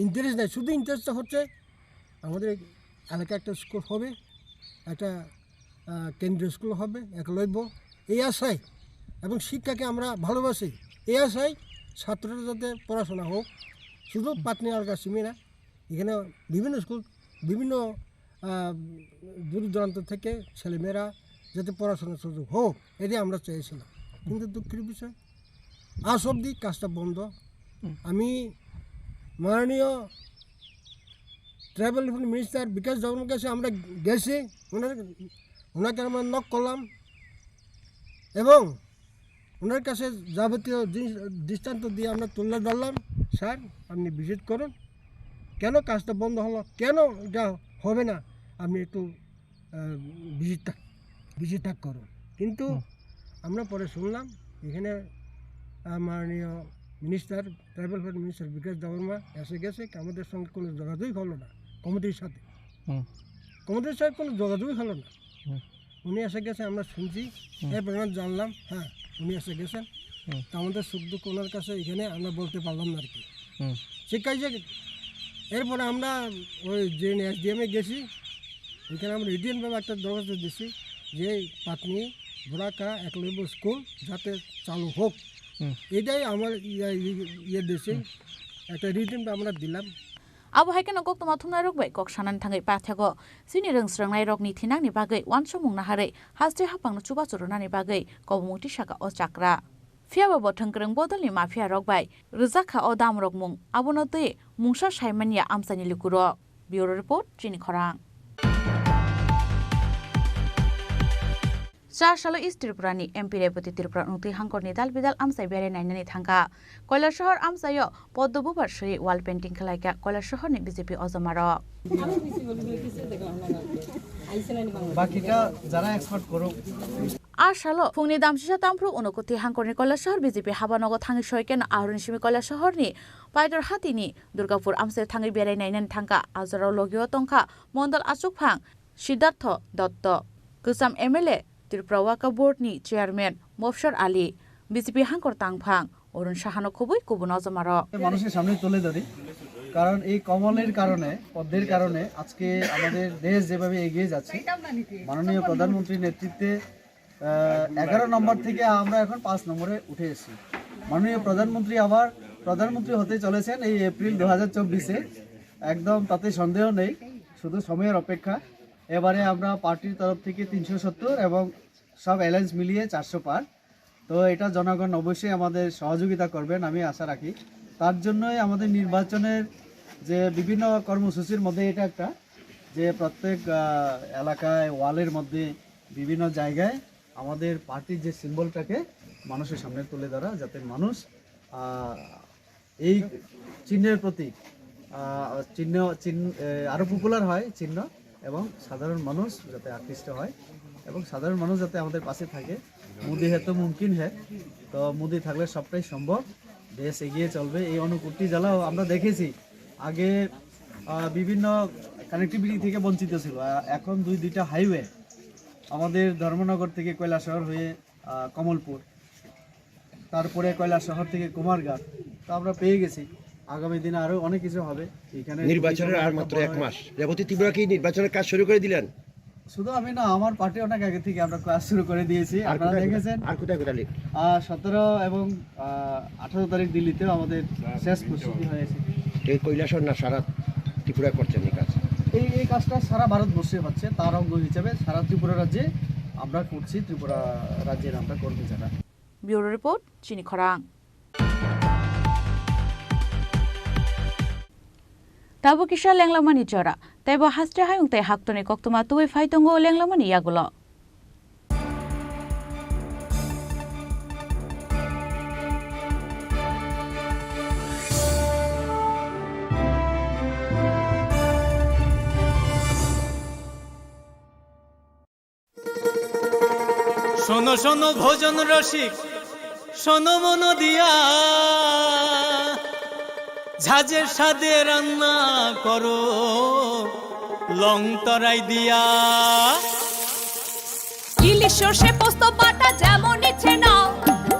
ইন্টারেস্ট নাই, শুধু ইন্টারেস্টটা হচ্ছে আমাদের এলাকায় একটা স্কুল হবে, একটা, আহ, কেন্দ্রীয় স্কুল হবে, একলব্য, এই আশায়, এবং শিক্ষাকে আমরা ভালোবাসি, এই আশায় ছাত্ররা যাতে পড়াশোনা হোক, শুধু হুম। পাতনি আর কাশ্মীর না, এখানে বিভিন্ন স্কুল, বিভিন্ন, আহ, দূর দূরান্ত থেকে ছেলেমেয়েরা যাতে পড়াশোনার সুযোগ হোক, এটাই আমরা চেয়েছিলাম। কিন্তু দুঃখের বিষয়, আজ অবধি কাজটা বন্ধ। হুম। আমি মাননীয় ট্রাইবাল ডেভেলপমেন্ট মিনিস্টার বিকাশ দেববর্মার কাছে আমরা গেছি, ওনার, ওনাকে আমরা নক করলাম এবং ওনার কাছে যাবতীয় জিনিস, দৃষ্টান্ত দিয়ে আমরা তুলে ধরলাম, "স্যার, আপনি ভিজিট করুন, কেন কাজটা বন্ধ হলো, কেন এটা হবে না, আপনি একটু, আহ, ভিজিটটা, ভিজিটটা করুন।" কিন্তু হুম। আমরা পরে শুনলাম এখানে, আহ, মাননীয় মিনিস্টার, ট্রাইবাল ওয়েলফেয়ার মিনিস্টার বিকাশ দেববর্মা এসে গেছে, আমাদের সঙ্গে কোনো যোগাযোগই হলো না কমিটির সাথে। হুম। কমিটির সাথে কোনো যোগাযোগই হলো না। হুম। উনি এসে গেছে, আমরা শুনছি, হুম। এরপরে আমরা জানলাম, হ্যাঁ, উনি এসে গেছেন। হুম। তো আমাদের সুখ দুঃখ ওনার কাছে এখানে আমরা বলতে পারলাম না আর কি। হুম। ঠিক আছে, এরপরে আমরা ওই যে এসডিএম এ গেছি, ওইখানে আমরা রিটেন ভাবে একটা দরখাস্ত দিচ্ছি যে পাতনি ভোরাকা একলব্য স্কুল যাতে চালু হোক, হুম। এটাই আমার ইয়ে, ইয়ে, ইয়ে দিয়েছে, হুম। একটা রিটেন আমরা দিলাম। Abo hai kheno koktwma thumnairok bai kok sanani thangwi paithakgo. Chini rwng swrwngnairokni thinangni bagwi uansukmung naharwi haste haphangno chubachu rwnani bagwi kobomukti saka o chakra. Phiyaba bo thwngkwrwng bodolni maphiyarok bai rwjakha o damrokmung, abono twi mungsa saimanya amchaini lukurok. Bureau Report, Chini Khorang. Cha salo East Tripura ni M P Rebati Tripura nwngtwi hangkorni dal bidal amchai berai nainani thangkha. Kailasahar amchaio poddo bubar swi wall painting khlaikha Kailasahar ni B J P ojomarok. বাকিটা যারা এক্সপার্ট করুক। A salo phungni damsisa tamphru unukuthi hangkorni Kailasahar B J P habanogo thangwi soikeno ahoroni simi Kailasahar ni Paitor hatini Durgapur amchai thangwi berai nainani thangkha. Ajorao logio tongkha mondol achukphang Siddhartho Dotto, kwcham M L A, Tripura Waqf Board ni Chairman Mobsor Ali, B J P hangkor tangphang Arun Sahano khubui kubun ojomarok. মানুষের সামনে তুলে ধরি, কারণ এই কমলের কারণে, পদ্মের কারণে আজকে আমাদের দেশ যেভাবে এগিয়ে যাচ্ছে, মাননীয় প্রধানমন্ত্রীর নেতৃত্বে, আহ, এগারো নম্বর থেকে আমরা এখন পাঁচ নম্বরে উঠে এসেছি। মাননীয় প্রধানমন্ত্রী আবার প্রধানমন্ত্রী হতে চলেছেন এই এপ্রিল দু হাজার চব্বিশে, একদম তাতে সন্দেহ নেই, শুধু সময়ের অপেক্ষা। এবারে আমরা পার্টির তরফ থেকে তিনশো সত্তর এবং সব অ্যালায়েন্স মিলিয়ে চারশো পার। তো এটা জনগণ অবশ্যই আমাদের সহযোগিতা করবেন, আমি আশা রাখি। তার জন্যই আমাদের নির্বাচনের যে বিভিন্ন কর্মসূচির মধ্যে এটা একটা, যে প্রত্যেক, আহ, এলাকায়, ওয়ালের মধ্যে, বিভিন্ন জায়গায় আমাদের পার্টির যে সিম্বলটাকে মানুষের সামনে তুলে ধরা, যাতে মানুষ, আহ, এই চিহ্নের প্রতি, আহ, চিহ্ন, চিহ্ন, এ, আরো পপুলার হয় চিহ্ন, এবং সাধারণ মানুষ যাতে আকৃষ্ট হয় এবং সাধারণ মানুষ যাতে আমাদের পাশে থাকে। মোদি হে তো মুমকিন হে, তো মোদি থাকলে সবটাই সম্ভব, দেশ এগিয়ে চলবে। এই ঊনকোটি জেলাও আমরা দেখেছি আগে, আহ, বিভিন্ন কানেক্টিভিটি থেকে বঞ্চিত ছিল, আহ, এখন দুই দুইটা হাইওয়ে আমাদের ধর্মনগর থেকে কৈলাসহর হয়ে, আহ, কমলপুর, তারপরে কৈলাসহর থেকে কুমারঘাট, তো আমরা পেয়ে গেছি। আগামী দিনে আরো অনেক কিছু হবে। এখানে নির্বাচনের আর মাত্র এক মাস। রেবতী ত্রিপুরা কি নির্বাচনের কাজ শুরু করে দিলেন? শুধু আমি না, আমার পার্টি অনেক আগে থেকে আমরা কাজ শুরু করে দিয়েছি। আর আপনারা কোথায় কোথায়, দেখেছেন, আর কোথায় কোথায় লিড? আহ, সতেরো এবং, আহ, আঠারো তারিখ দিল্লিতেও আমাদের শেষ প্রস্তুতি হয়েছে। এই কৈলাসহর না সারা ত্রিপুরা করছেন এই কাজ? এই, এই কাজটা সারা ভারতবর্ষে হচ্ছে, তার অঙ্গ হিসেবে সারা ত্রিপুরা রাজ্যে আমরা করছি, ত্রিপুরা রাজ্যের আমরা কর্মী যারা। Bureau Report, Chini Khorang. Tabuk kisa lenglamani jora, teibo haste hayung tei haktorni koktwma tubui phai tongo lenglamani yagulo. শোনো শোনো ভজন রসিক, শোনো মন দিয়া। ঝাঁঝের স্বাদে রান্না করো লং তরাই দিয়া। ইলিশ সর্ষে পোস্ত বাটা যেমন ইচ্ছে নাও,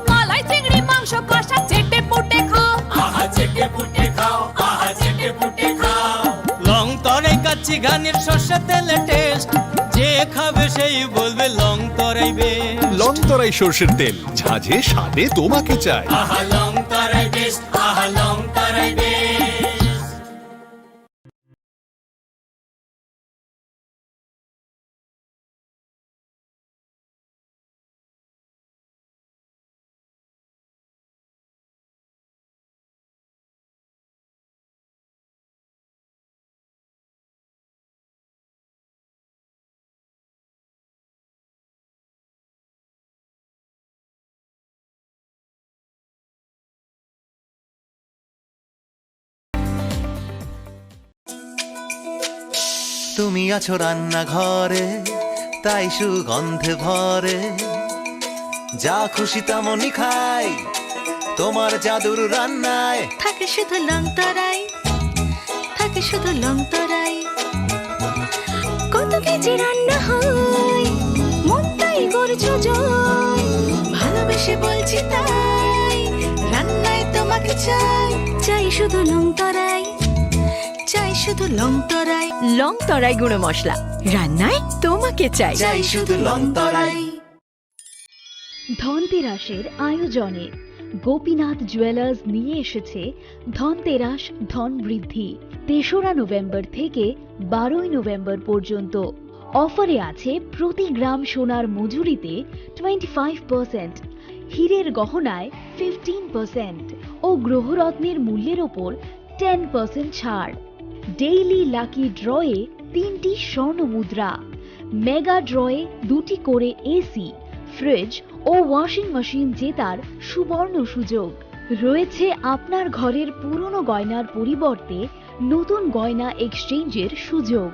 মালাই চিংড়ি মাংস কষা চেটে পুটে খাও। আহা চেটে পুটে খাও, আহা চেটে পুটে খাও। লং তরাই কাচ্চি ঘানির সর্ষে তেলে টেস্ট, যে খাবে সেই বলবে লং তরাই বেশ। লং তরাই সর্ষের তেল, ঝাঁঝে স্বাদে তোমাকে চাই। আহা লং তরাই বেশ, আহা লং তরাই বেশ। তুমি আছো রান্নাঘরে, তাই সুগন্ধে ভরে। যা খুশি তেমনই খাই, তোমার জাদুর রান্নায়। থাকে শুধু লং তরাই, থাকে শুধু লং তরাই। কত কেজি রান্না হয়, মনটাই করছো জয়। ভালোবেসে বলছি তাই, রান্নায় তোমাকে চাই। চাই শুধু লং তরাই, চাই শুধু লং তরাই। লং তরাই গুঁড়ো মশলা, রান্নায় তোমাকে চাই। চাই শুধু লং তরাই। ধনতেরাসের আয়োজনে গোপীনাথ জুয়েলার্স নিয়ে এসেছে ধনতেরাস ধন বৃদ্ধি। তেসরা নভেম্বর থেকে বারোই নভেম্বর পর্যন্ত। অফারে আছে প্রতি গ্রাম সোনার মজুরিতে টোয়েন্টি ফাইভ পার্সেন্ট, হীরের গহনায় ফিফটিন পার্সেন্ট ও গ্রহরত্নের মূল্যের ওপর টেন পার্সেন্ট ছাড়। ডেইলি লাকি ড্রয়ে তিনটি স্বর্ণ মুদ্রা, মেগা ড্রয়ে দুটি করে এসি, ফ্রিজ ও ওয়াশিং মেশিন জেতার সুবর্ণ সুযোগ। রয়েছে আপনার ঘরের পুরনো গয়নার পরিবর্তে নতুন গয়না এক্সচেঞ্জের সুযোগ।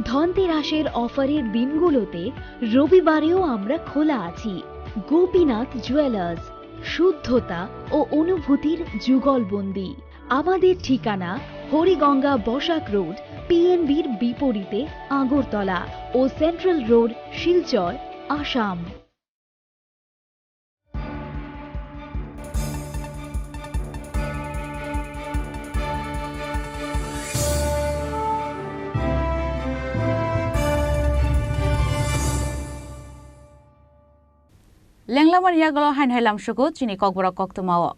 ধনতেরাসের অফারের দিনগুলোতে রবিবারেও আমরা খোলা আছি। গোপীনাথ জুয়েলার্স, শুদ্ধতা ও অনুভূতির যুগলবন্দি। আমাদের ঠিকানা হরিগঙ্গা বসাক রোড, পিএনবির বিপরীতে আগরতলা ও central road, Silchar, Assam. Lenglamani yagulo haino hai lamsugo chini kokborok koktwmao.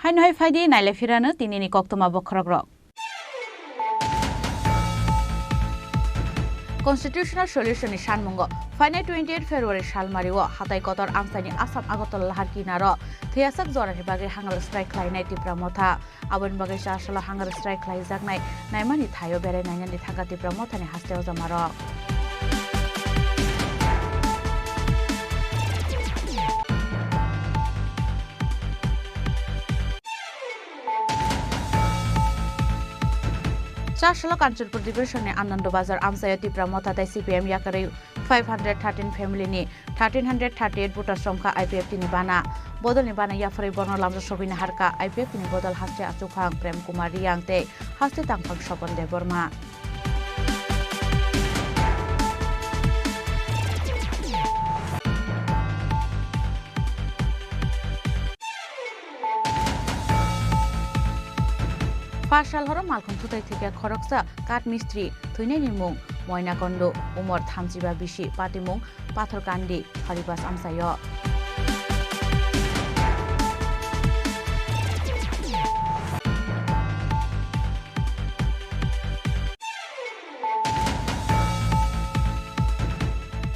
Haino hai phaidi naile phirano tinini koktwma bokhorokrok. Constitutional Solution ni sanmungo phainai twenty eight February salmario hatai kotor amchaini Assam Agartala lahar kinaro thwiyasak jorani bagwi hunger strike khlainai Tipra Motha. Aboni bagwi chasalo hunger strike khlaijaknai naimani thaio berai nainani thangkha Tipra Mothani haste ojamarok. Chasalo Kanchanpur Division ni Anando Bazar amchaio Tipra Motha tei C P M yakarwi five hundred thirteen family ni thirteen hundred thirty eight voters romkha I P F T ni bana. Bodol ni bana yapharwi bono lamjak sogwi naharkha I P F T ni bodol haste achuphang Prem Kumar Riyang tei haste tangphang Sopon Debbarma. Phasal horo malkhung thutai thwikha khoroksa kath mistri, thwinaini mung Moina Kondo, umor thamchiba bisi, patimung Pathor Kandi, Haribas amchaio.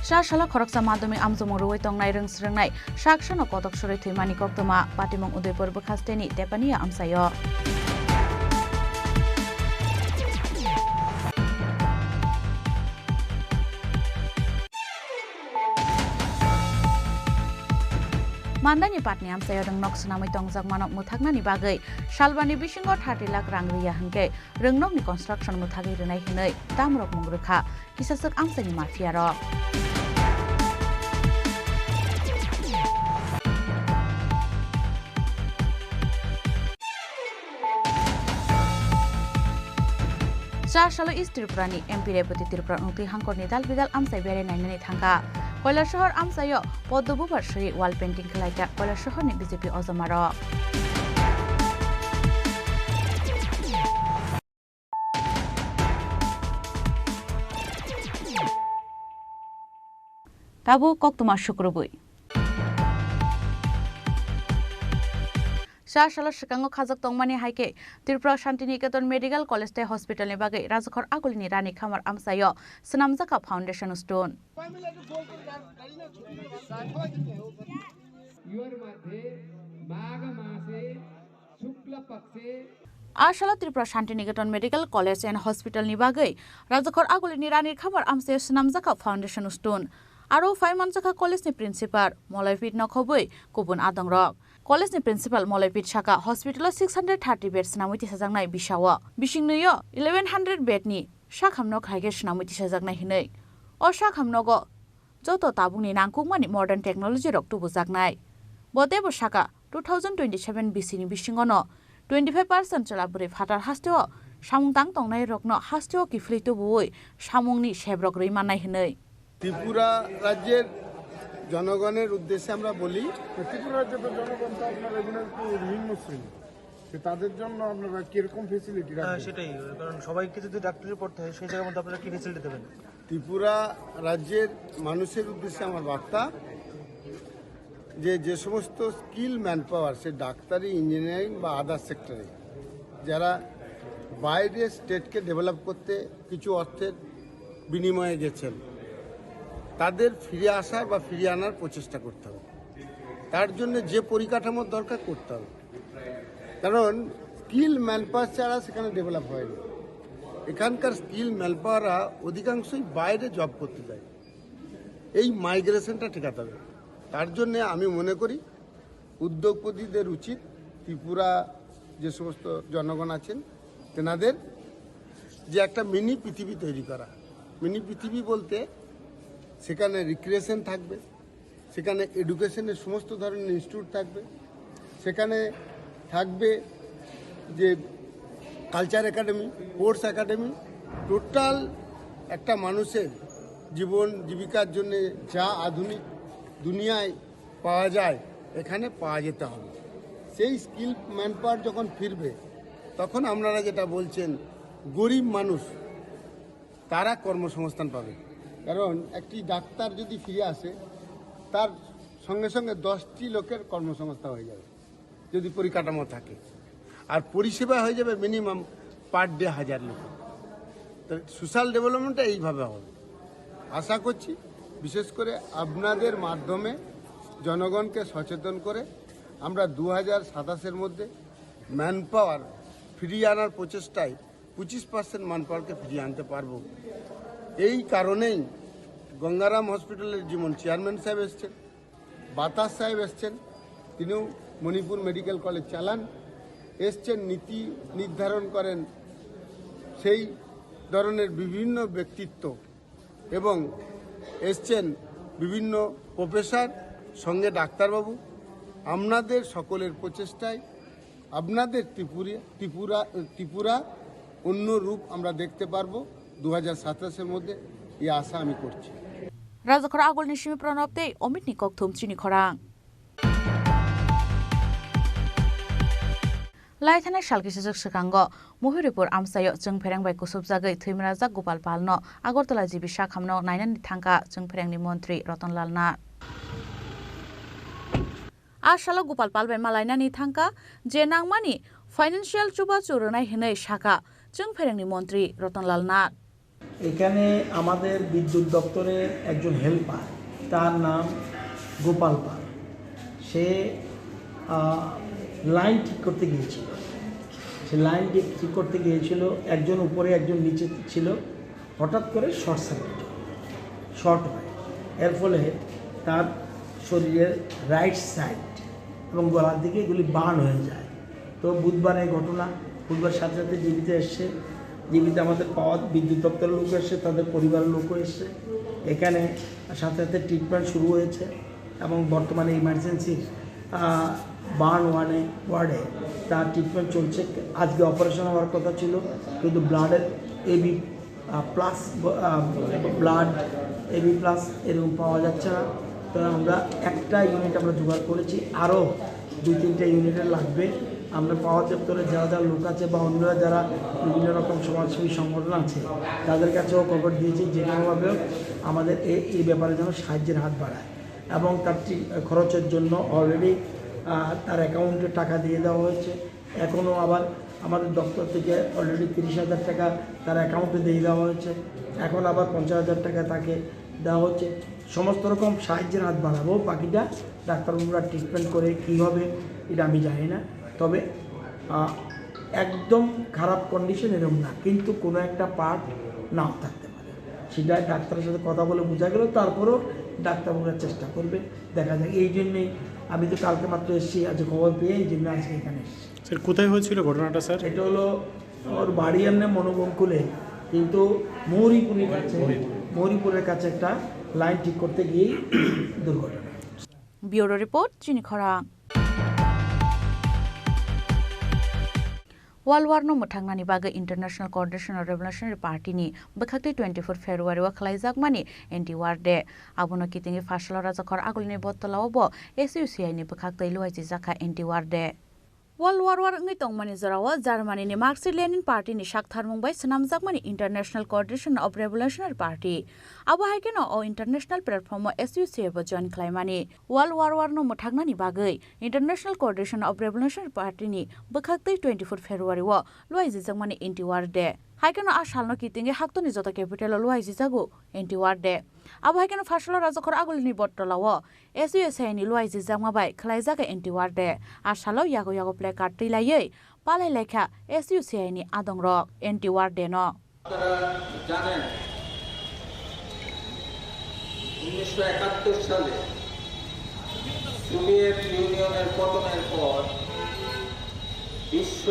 Chasalo khoroksa madhyamik amchomung rwui tongnai rwngsrwngnai saksano kotok sorwi thwimani koktwma patimung Udaipur bwkhasteni Tepania amchaio. Mandani patni amchaio rwngnok swnamwi tongjakmano mwthaknani bagwi salbani bisingo thirty lakh rang riya hwnkhe rwngnokni construction mwthagwi rwnai hwnwi tamrok mung rwkha kisaswk amchaini mafiarok. Cha salo East Tripura ni M P Rebati Tripura wngtwi hangkor ni dal bidal amchai berai nainani thangkha. Kailasahar amchaio Poddo Bubar swi wall painting khlaikha Kailasahar ni B J P ojomarok. Tabuk koktwma sukrubwi. Sa salo swkango khajak tongmani hai khe Tripura Shantiniketan Medical College tei Hospital ni bagwi Rajakhor Agulini Rani Khamar amchaio swnamjakha foundation stone. A salo Tripura Shantiniketan Medical College and Hospital ni bagwi Rajakhor Agulini Rani Khamar amchaio swnamjakha foundation stone. Aro phai manjakha college ni principal Molaipit nokhobwi kubun adongrok. College ni principal Molaipit saka hospital o six hundred thirty bed swnamwi tisajaknai bisao. Bising nwi o eleven hundred bed ni sakham nok hai khe swnamwi tisajaknai hinwi. O sakham nogo joto tabukni nangkukmani modern technology rok tubujaknai. Bo teibo saka two thousand twenty-seven bisini bisingono twenty-five percent chwla bwrwi phatar hasteo samung tang tongnai rokno hasteo kiphilwi tubuwi samungni sebrok rwi mannai hinwi. Tripura রাজ্যের জনগণের উদ্দেশ্যে আমরা বলি, তো ত্রিপুরা রাজ্যের তো জনগণ তো আপনার এখানে একটু নিম্ন শ্রেণী, তো তাদের জন্য আপনারা কিরকম ফেসিলিটি হ্যাঁ, রাখবেন? সেটাই, কারণ সবাইকে যদি ডাক্তারি পড়তে হয়, সেই জায়গার মধ্যে আপনারা কি ফেসিলিটি দেবেন? ত্রিপুরা রাজ্যের মানুষের উদ্দেশ্যে আমার বার্তা যে, যে সমস্ত স্কিল ম্যানপাওয়ার, সে ডাক্তারি, ইঞ্জিনিয়ারিং বা আদার সেক্টরে, যারা বাইরে স্টেটকে ডেভেলপ করতে কিছু অর্থের বিনিময়ে গেছেন, তাদের ফিরে আসার বা ফিরিয়ে আনার প্রচেষ্টা করতে হবে। তার জন্য যে পরিকাঠামোর দরকার করতে হবে, কারণ স্কিল ম্যানপাওয়ার ছাড়া সেখানে ডেভেলপ হয়নি। এখানকার স্কিল ম্যানপাওয়াররা অধিকাংশই বাইরে জব করতে যায়, এই মাইগ্রেশনটা ঠেকাতে হবে। তার জন্য আমি মনে করি উদ্যোগপতিদের উচিত ত্রিপুরা যে সমস্ত জনগণ আছেন তেনাদের যে একটা মিনি পৃথিবী তৈরি করা। মিনি পৃথিবী বলতে সেখানে রিক্রিয়েশন থাকবে, সেখানে এডুকেশনের সমস্ত ধরনের ইনস্টিটিউট থাকবে, সেখানে থাকবে যে culture academy, sports academy, total একটা মানুষের জীবন জীবিকার জন্য যা আধুনিক দুনিয়ায় পাওয়া যায়, এখানে পাওয়া যেতে হবে। সেই স্কিল ম্যানপাওয়ার যখন ফিরবে, তখন আপনারা যেটা বলছেন, গরিব মানুষ, তারা কর্মসংস্থান পাবে। কারণ একটি ডাক্তার যদি ফিরে আসে, তার সঙ্গে সঙ্গে দশটি লোকের কর্মসংস্থান হয়ে যাবে, যদি পরিকাঠামো থাকে। আর পরিষেবা হয়ে যাবে মিনিমাম পার ডে হাজার লোক। তো সোশ্যাল ডেভেলপমেন্টটা এইভাবে হবে। আশা করছি, বিশেষ করে আপনাদের মাধ্যমে জনগণকে সচেতন করে আমরা দু হাজার সাতাশের মধ্যে ম্যানপাওয়ার ফিরিয়ে আনার প্রচেষ্টায় পঁচিশ পার্সেন্ট ম্যানপাওয়ারকে ফিরিয়ে আনতে পারবো। এই কারণেই গঙ্গারাম হসপিটালের যেমন চেয়ারম্যান সাহেব এসছেন, বাতাস সাহেব এসছেন, তিনিও মণিপুর মেডিকেল কলেজ চালান, এসছেন, নীতি নির্ধারণ করেন, সেই ধরনের বিভিন্ন ব্যক্তিত্ব এবং এসছেন বিভিন্ন প্রফেসর, সঙ্গে ডাক্তারবাবু। আপনাদের সকলের প্রচেষ্টায় আপনাদের ত্রিপুরা, ত্রিপুরা, ত্রিপুরা অন্য রূপ আমরা দেখতে পারবো দু হাজার সাতাশের মধ্যে, এই আশা আমি করছি। Rajakhor Agulni simi Pranab tei Omitni kokthum chini khorang. Laithanai sal kisijak swkango Muhuripur amchaio chwngphereng bai kusubjagwi thwimarajak Gopal Palno Agartala G B sakhamno nainani thangkha chwngpherengni montri Ratan Lal Nath. A salo Gopal Pal bai malainani thangkha je nangmani financial chubachu rwnai hwnwi sakha chwngpherengni montri Ratan Lal Nath. এখানে আমাদের বিদ্যুৎ দপ্তরের একজন হেল্পার, তার নাম গোপাল পাল। সে, আহ, লাইন ঠিক করতে গিয়েছিল। সে লাইন ঠিক, ঠিক করতে গিয়েছিল, একজন উপরে, একজন নিচে ছিল। হঠাৎ করে শর্ট সার্কিট, শর্ট হয়। এর ফলে তার শরীরের রাইট সাইড এবং গলার দিকে এগুলি বার্ন হয়ে যায়। তো বুধবার এই ঘটনা, বুধবার সাথে সাথে জিবিতে এসছে, জিবিতে আমাদের পাওয়ার বিদ্যুৎ দপ্তরের লোক এসছে, তাদের পরিবারের লোকও এসছে। এখানে সাথে সাথে ট্রিটমেন্ট শুরু হয়েছে এবং বর্তমানে ইমার্জেন্সির, আহ, বার্ন ওয়ানে ওয়ার্ডে তার ট্রিটমেন্ট চলছে। আজকে অপারেশন হওয়ার কথা ছিল, কিন্তু ব্লাডের AB plus blood, AB plus এরকম পাওয়া যাচ্ছে না। তো আমরা একটা ইউনিট আমরা জোগাড় করেছি, আরও দুই তিনটা ইউনিটের লাগবে। আমরা পাওয়ার দপ্তরে যারা যারা লোক আছে বা অন্যরা যারা বিভিন্ন রকম সমাজসেবী সংগঠন আছে, তাদের কাছেও খবর দিয়েছি, যে কোনোভাবে আমাদের এই এই ব্যাপারে যেন সাহায্যের হাত বাড়ায়। এবং তার ঠিক খরচের জন্য অলরেডি তার অ্যাকাউন্টে টাকা দিয়ে দেওয়া হয়েছে। এখনও আবার আমাদের দপ্তর থেকে অলরেডি তিরিশ হাজার টাকা তার অ্যাকাউন্টে দিয়ে দেওয়া হয়েছে। এখন আবার পঞ্চাশ হাজার টাকা তাকে দেওয়া হচ্ছে। সমস্ত রকম সাহায্যের হাত বাড়াবো। বাকিটা ডাক্তারবাবুরা ট্রিটমেন্ট করে কী হবে, এটা আমি জানি না। তবে আহ, একদম খারাপ কন্ডিশন এরকম না, কিন্তু কোনো একটা পার্ট নাও থাকতে পারে। সেটা ডাক্তারের সাথে কথা বলে বোঝা গেল, তারপরেও ডাক্তারবাবুরা চেষ্টা করবে। দেখা যাক, এই জন্যেই আমি তো কালকে মাত্র এসেছি, আজ খবর পেয়ে এই জন্য আজকে এখানে এসেছি। স্যার, কোথায় হয়েছিল ঘটনাটা, স্যার? এটা হলো ওর বাড়ি এমনি মনোবঙ্কুলে, কিন্তু মৌরিপুরের কাছে, মৌরিপুরের কাছে একটা লাইন ঠিক করতে গিয়েই দুর্ঘটনা। Bureau report, Chini Khorang. World War no mwthangnani bagwi International Coordination of Revolutionary Party ni bwkhaktwi twenty-four February o khwlaijakmani Anti-War Day. Abono kitingwi pharsalo Rajakhor Agulini Bottola o bo S U C I ni bwkhaktwi luaichijakha Anti-War Day. World War War wngwi tongmani jorao Germany ni Marxist Lenin Party ni saktharmung bai swnamjakmani International Coordination of Revolutionary Party. Abo hai kheno o international platform o S U C I bo join khlaimani. World War War no mwthaknani bagwi International Coordination of Revolutionary Party ni bwkhaktwi twenty-four February o luaijijakmani Anti-War Day. Hai kheno a salno kitingwi haktoni joto capital o luaijijago Anti-War Day. Abo hai kheno pharsalo Rajakhor Agulini Bottola o S U C I ni luaijijakma bai khwlaijago Anti-War Day. A salo yago yago placard twi laiwi palai laikha S U C I ni adongrok Anti-War Day no. আপনারা জানেন, উনিশশো একাত্তর সালে সোভিয়েত ইউনিয়নের পতনের পর বিশ্ব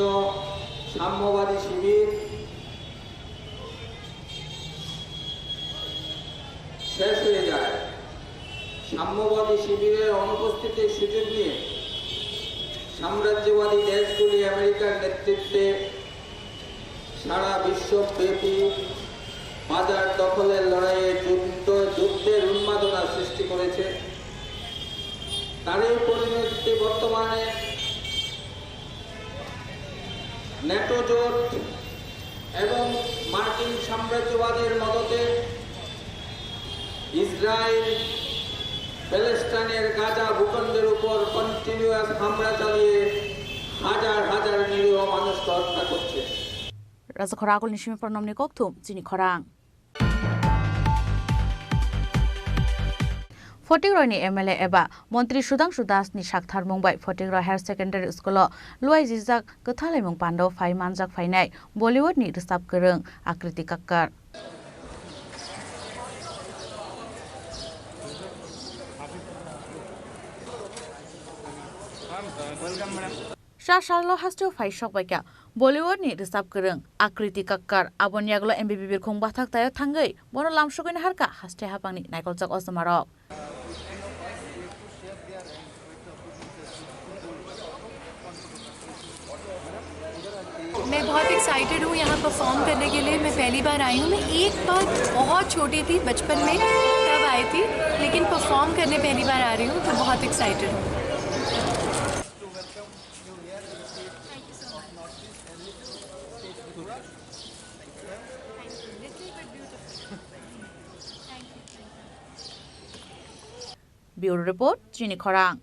সাম্যবাদী শিবির শেষ হয়ে যায়। সাম্যবাদী শিবিরের অনুপস্থিতির সুযোগ নিয়ে সাম্রাজ্যবাদী দেশগুলি আমেরিকার নেতৃত্বে সারা বিশ্বব্যাপী বাজার দখলের লড়াইয়ে যুদ্ধ, যুদ্ধের উন্মাদনা সৃষ্টি করেছে। তারই পরিণতি বর্তমানে ন্যাটো জোট এবং মার্কিন সাম্রাজ্যবাদের মদতে ইসরায়েল প্যালেস্টাইনের গাজা ভূখণ্ডের উপর কন্টিনিউয়াস হামলা চালিয়ে হাজার হাজার নিরীহ মানুষকে হত্যা করছে। Rajakhor Agulini simi Pranamni kokthum, Chini Khorang. Photigroi ni M L A eba Montri Sudhangshu Das ni saktharmung bai Photigroi Higher Secondary School o luaijijak kwthalaimung pandao phai manjak phainai Bollywood ni rwchap kwrwng Akriti Kakkar. Sa salno hasteo phai sok bai kha Bollywood ni rwchap kwrwng Akriti Kakkar. Aboni yagulo M B B birkhung bathak taio thangwi bono lamsogwi naharkha haste haphangni naikolchak ojomarok. मैं बहुत एक्साइटेड हूँ यहाँ परफॉर्म करने के लिए। मैं पहली बार आई हूँ। मैं एक बार बहुत छोटी थी, बचपन में, तब आई थी, लेकिन परफॉर्म करने पहली बार आ रही हूँ, तो बहुत एक्साइटेड हूँ। Bureau report, Chini Khorang.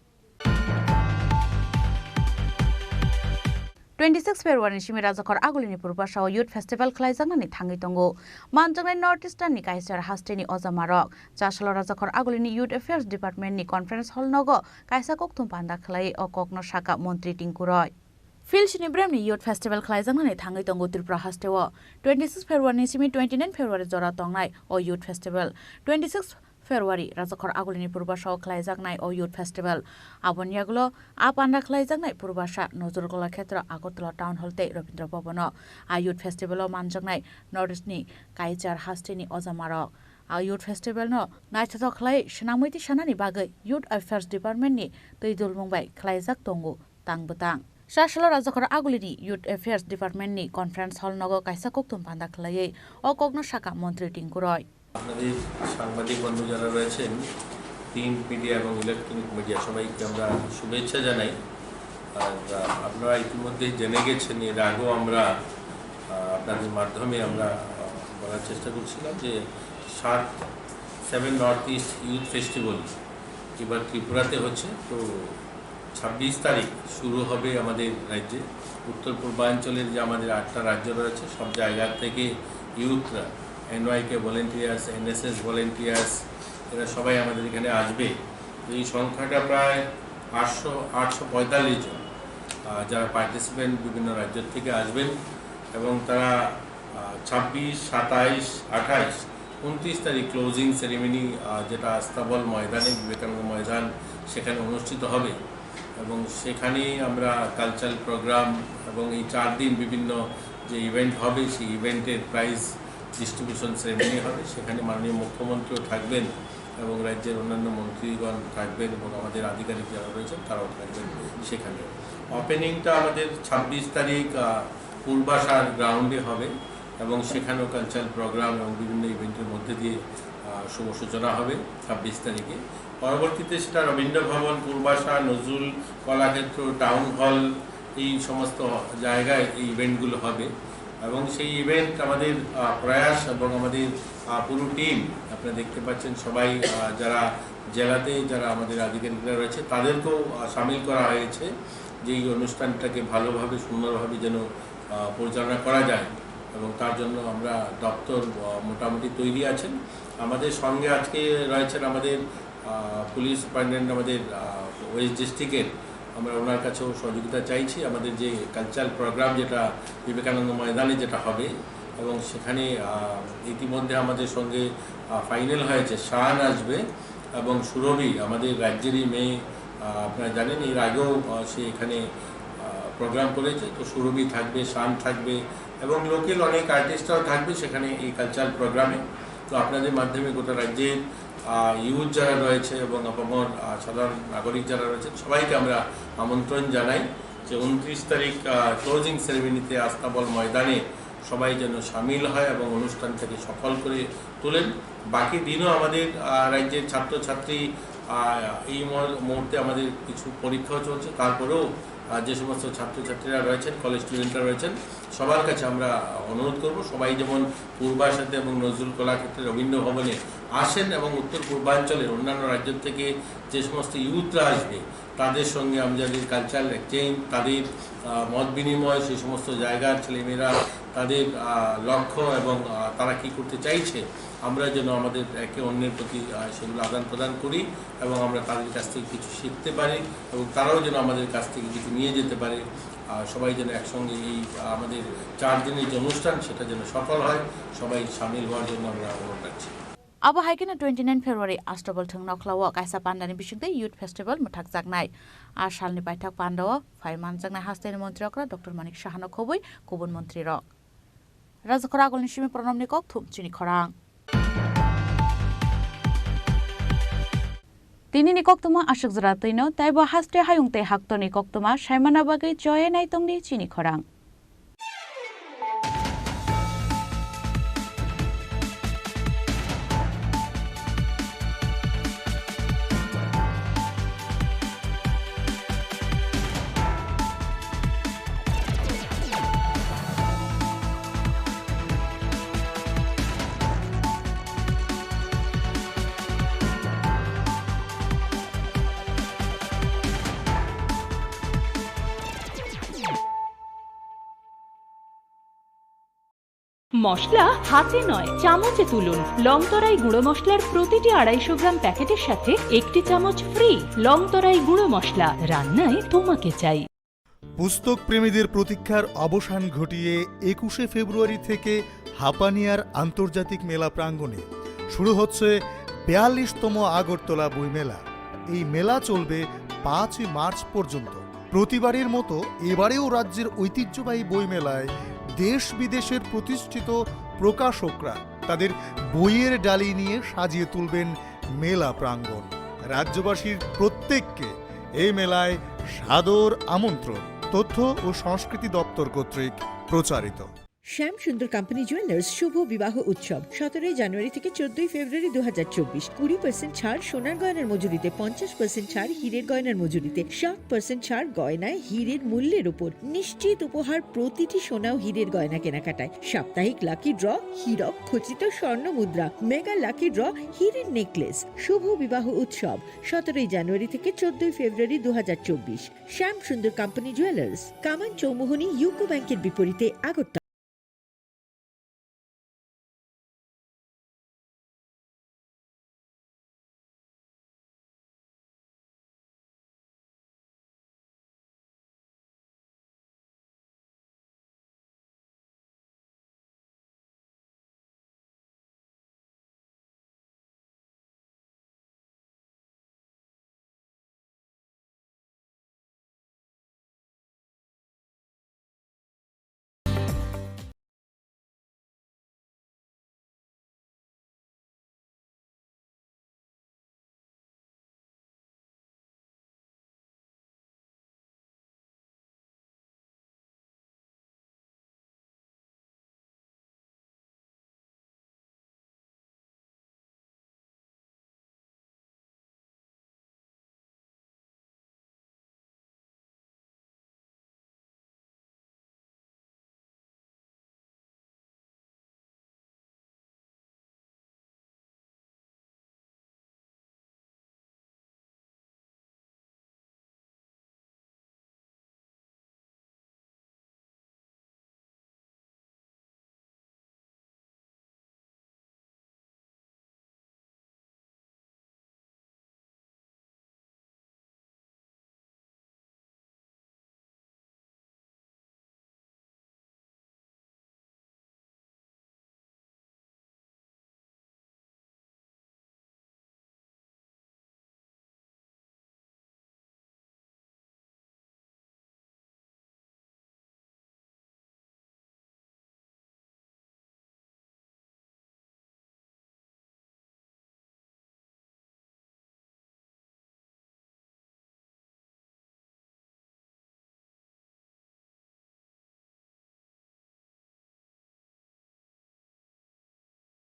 Twenty six February ni simi Rajakhor Agulini Purubasa o Youth Festival khlaijaknani thangwi tongo. Manjaknai North Eastern ni kaisa haste ni ojamarok. Chasalo Rajakhor Agulini Youth Affairs Department ni Conference Hall nogo kaisa kokthum panda khlai o kokno saka Montri Tinku Roy. Philsini bremni Youth Festival khlaijaknani thangwi tongo Tripura hasteo. Twenty six February ni simi twenty nine February jora tongnai o Youth Festival. Twenty six February Rajakhor Agulini Purubasa o khlaijaknai o Youth Festival. Aboni yagulo a panda khlaijaknai Purubasa, Nojor Kolakhetra, Agartala Town Hall tei Rabindra Bhavan o. A Youth Festival o manjaknai North East ni kaichar haste ni ojamarok. A Youth Festival no naithothok khlai swnamwi twi sanani bagwi Youth Affairs Department ni twi dulmung bai khlaijak tongo tang bwtang. Sasalo Rajakhor Agulini Youth Affairs Department ni Conference Hall nogo kaisa kokthum panda khwlaiwi o kokno sakha Montri Tinku Roy. আপনাদের সাংবাদিক বন্ধু যারা রয়েছেন, print media এবং electronic media সবাইকে আমরা শুভেচ্ছা জানাই। আর, আহ, আপনারা ইতিমধ্যেই জেনে গেছেন, এর আগেও আমরা, আহ, আপনাদের মাধ্যমে আমরা, আহ, বলার চেষ্টা করছিলাম যে সাত, seven north east youth festival এবার ত্রিপুরাতে হচ্ছে। তো ছাব্বিশ তারিখ শুরু হবে আমাদের রাজ্যে। উত্তর পূর্বাঞ্চলের যে আমাদের আটটা রাজ্য রয়েছে, সব জায়গা থেকে ইউথরা, এনওয়াইকে ভলেন্টিয়ার্স, এনএসএস ভলেন্টিয়ার্স, এরা সবাই আমাদের এখানে আসবে। তো এই সংখ্যাটা প্রায় আটশো, আটশো পঁয়তাল্লিশ জন, আহ, যারা পার্টিসিপেন্ট বিভিন্ন রাজ্য থেকে আসবেন এবং তারা, আহ, ছাব্বিশ, সাতাইশ, আঠাইশ, ঊনত্রিশ তারিখ ক্লোজিং সেরেমনি, আহ, যেটা আস্তাবল ময়দানে, বিবেকানন্দ ময়দান, সেখানে অনুষ্ঠিত হবে। এবং সেখানে আমরা কালচারাল প্রোগ্রাম এবং এই চার দিন বিভিন্ন যে ইভেন্ট হবে, সেই ইভেন্টের প্রাইজ ডিস্ট্রিবিউশন সেরেমনি হবে। সেখানে মাননীয় মুখ্যমন্ত্রীও থাকবেন এবং রাজ্যের অন্যান্য মন্ত্রীগণ থাকবেন এবং আমাদের আধিকারিক যারা রয়েছেন, তারাও থাকবেন সেখানে। ওপেনিংটা আমাদের ছাব্বিশ তারিখ, আহ, পূর্বাশার গ্রাউন্ডে হবে এবং সেখানেও কালচারাল প্রোগ্রাম এবং বিভিন্ন ইভেন্টের মধ্যে দিয়ে, আহ, শুভ সূচনা হবে ছাব্বিশ তারিখে। পরবর্তীতে সেটা রবীন্দ্র ভবন, পূর্বাশা, নজরুল কলাক্ষেত্র, টাউন হল, এই সমস্ত জায়গায় এই ইভেন্টগুলো হবে। এবং সেই ইভেন্ট আমাদের, আহ, প্রয়াস এবং আমাদের, আহ, পুরো টিম, আপনারা দেখতে পাচ্ছেন, সবাই, আহ, যারা জেলাতে, যারা আমাদের আধিকারিকরা রয়েছে, তাদেরকেও, আহ, সামিল করা হয়েছে যে এই অনুষ্ঠানটাকে ভালোভাবে, সুন্দরভাবে যেন, আহ, পরিচালনা করা যায়। এবং তার জন্য আমরা দপ্তর, আহ, মোটামুটি তৈরি আছেন। আমাদের সঙ্গে আজকে রয়েছেন আমাদের, আহ, পুলিশ সুপারিনটেন্ডেন্ট, আমাদের, আহ, ওয়েস্ট ডিস্ট্রিক্টের। আমরা ওনার কাছেও সহযোগিতা চাইছি। আমাদের যে কালচারাল প্রোগ্রাম, যেটা বিবেকানন্দ ময়দানে যেটা হবে, এবং সেখানে, আহ, ইতিমধ্যে আমাদের সঙ্গে, আহ, ফাইনাল হয়েছে, শান আসবে এবং সুরভি, আমাদের রাজ্যেরই মেয়ে, আহ, আপনারা জানেন, এর আগেও, আহ, সে এখানে, আহ, প্রোগ্রাম করেছে। তো সুরভি থাকবে, শান থাকবে এবং লোকাল অনেক আর্টিস্টরাও থাকবে সেখানে এই কালচারাল প্রোগ্রামে। তো আপনাদের মাধ্যমে গোটা রাজ্যের, আহ, ইউথ যারা রয়েছে এবং আপামর, আহ, সাধারণ নাগরিক যারা রয়েছেন, সবাইকে আমরা আমন্ত্রণ জানাই যে ঊনত্রিশ তারিখ, আহ, ক্লোজিং সেরেমনিতে আস্তাবল ময়দানে সবাই যেন সামিল হয় এবং অনুষ্ঠানটাকে সফল করে তোলেন। বাকি দিনও আমাদের, আহ, রাজ্যের ছাত্রছাত্রী, আহ, এই মুহূর-, মুহূর্তে আমাদের কিছু পরীক্ষাও চলছে, তারপরেও, আহ, যে সমস্ত ছাত্রছাত্রীরা রয়েছেন, কলেজ স্টুডেন্টরা রয়েছেন, সবার কাছে আমরা অনুরোধ করব, সবাই যেমন পূর্বাশাতে এবং নজরুল কলাক্ষেত্রে রবীন্দ্র ভবনে আসেন এবং উত্তর পূর্বাঞ্চলের অন্যান্য রাজ্য থেকে যে সমস্ত ইউথরা আসবে, তাদের সঙ্গে আমাদের কালচারাল এক্সচেঞ্জ, তাদের, আহ, মত বিনিময়, সেই সমস্ত জায়গার ছেলেমেয়েরা, তাদের, আহ, লক্ষ্য এবং, আহ, তারা কি করতে চাইছে, আমরা যেন আমাদের একে অন্যের প্রতি, আহ, সেগুলো আদান প্রদান করি এবং আমরা তাদের কাছ থেকে কিছু শিখতে পারি এবং তারাও যেন আমাদের কাছ থেকে কিছু নিয়ে যেতে পারে। আহ, সবাই যেন একসঙ্গে এই, আহ, আমাদের চার দিনের যে অনুষ্ঠান, সেটা যেন সফল হয়। সবাই সামিল হওয়ার জন্য আমরা অনুরোধ রাখছি। Abo hai kheno twenty nine February Astabol thwng nokhlao kaisa pandani bisingtwi Youth Festival mwthakjaknai. A salni paithak pandao phai manjaknai hastaini montri okra Doctor Manik Sahano khobwi kubun montrirok. Rajakhor Agulni simi Pranobni kokthum chini khorang. Tinini koktwma aswk jora twino, taibo haste hayung tei haktorni koktwma saimana bagwi choye naitongdi chini khorang. মশলা হাতে নয়, চামচে তুলুন। লং তরাই গুঁড়ো মশলার প্রতিটি আড়াইশো গ্রাম প্যাকেটের সাথে একটি চামচ ফ্রি। লং তরাই গুঁড়ো মশলা, রান্নায় তোমাকে চাই। পুস্তক প্রেমীদের প্রতীক্ষার অবসান ঘটিয়ে একুশে ফেব্রুয়ারি থেকে হাপানিয়ার আন্তর্জাতিক মেলা প্রাঙ্গণে শুরু হচ্ছে বিয়াল্লিশতম আগরতলা বইমেলা। এই মেলা চলবে পাঁচই মার্চ পর্যন্ত। প্রতিবারের মতো এবারেও রাজ্যের ঐতিহ্যবাহী বইমেলায় দেশ বিদেশের প্রতিষ্ঠিত প্রকাশকরা তাদের বইয়ের ডালি নিয়ে সাজিয়ে তুলবেন মেলা প্রাঙ্গণ। রাজ্যবাসীর প্রত্যেককে এই মেলায় সাদর আমন্ত্রণ। তথ্য ও সংস্কৃতি দপ্তর কর্তৃক প্রচারিত। শ্যাম সুন্দর কোম্পানি জুয়েলার্স শুভ বিবাহ উৎসব সতেরোই জানুয়ারি থেকে চোদ্দই ফেব্রুয়ারি দু হাজার চব্বিশ। কুড়ি পার্সেন্ট ছাড় সোনার গয়নার মজুরিতে, পঞ্চাশ পার্সেন্ট ছাড় হীরের গয়নার মজুরিতে, সাত পার্সেন্ট ছাড় গয়নায় হীরের মূল্যের উপর। নিশ্চিত উপহার প্রতিটি সোনা ও হীরের গয়না কেনাকাটায়। সাপ্তাহিক লাকি ড্র, হীরক খচিত স্বর্ণ মুদ্রা, মেগা লাকি ড্র, হীরের নেকলেস। শুভ বিবাহ উৎসব সতেরোই জানুয়ারি থেকে চোদ্দই ফেব্রুয়ারি দু হাজার চব্বিশ। শ্যাম সুন্দর কোম্পানি জুয়েলার্স, কামান চৌমুহনী ইউকো ব্যাংকের বিপরীতে, আগরতলা।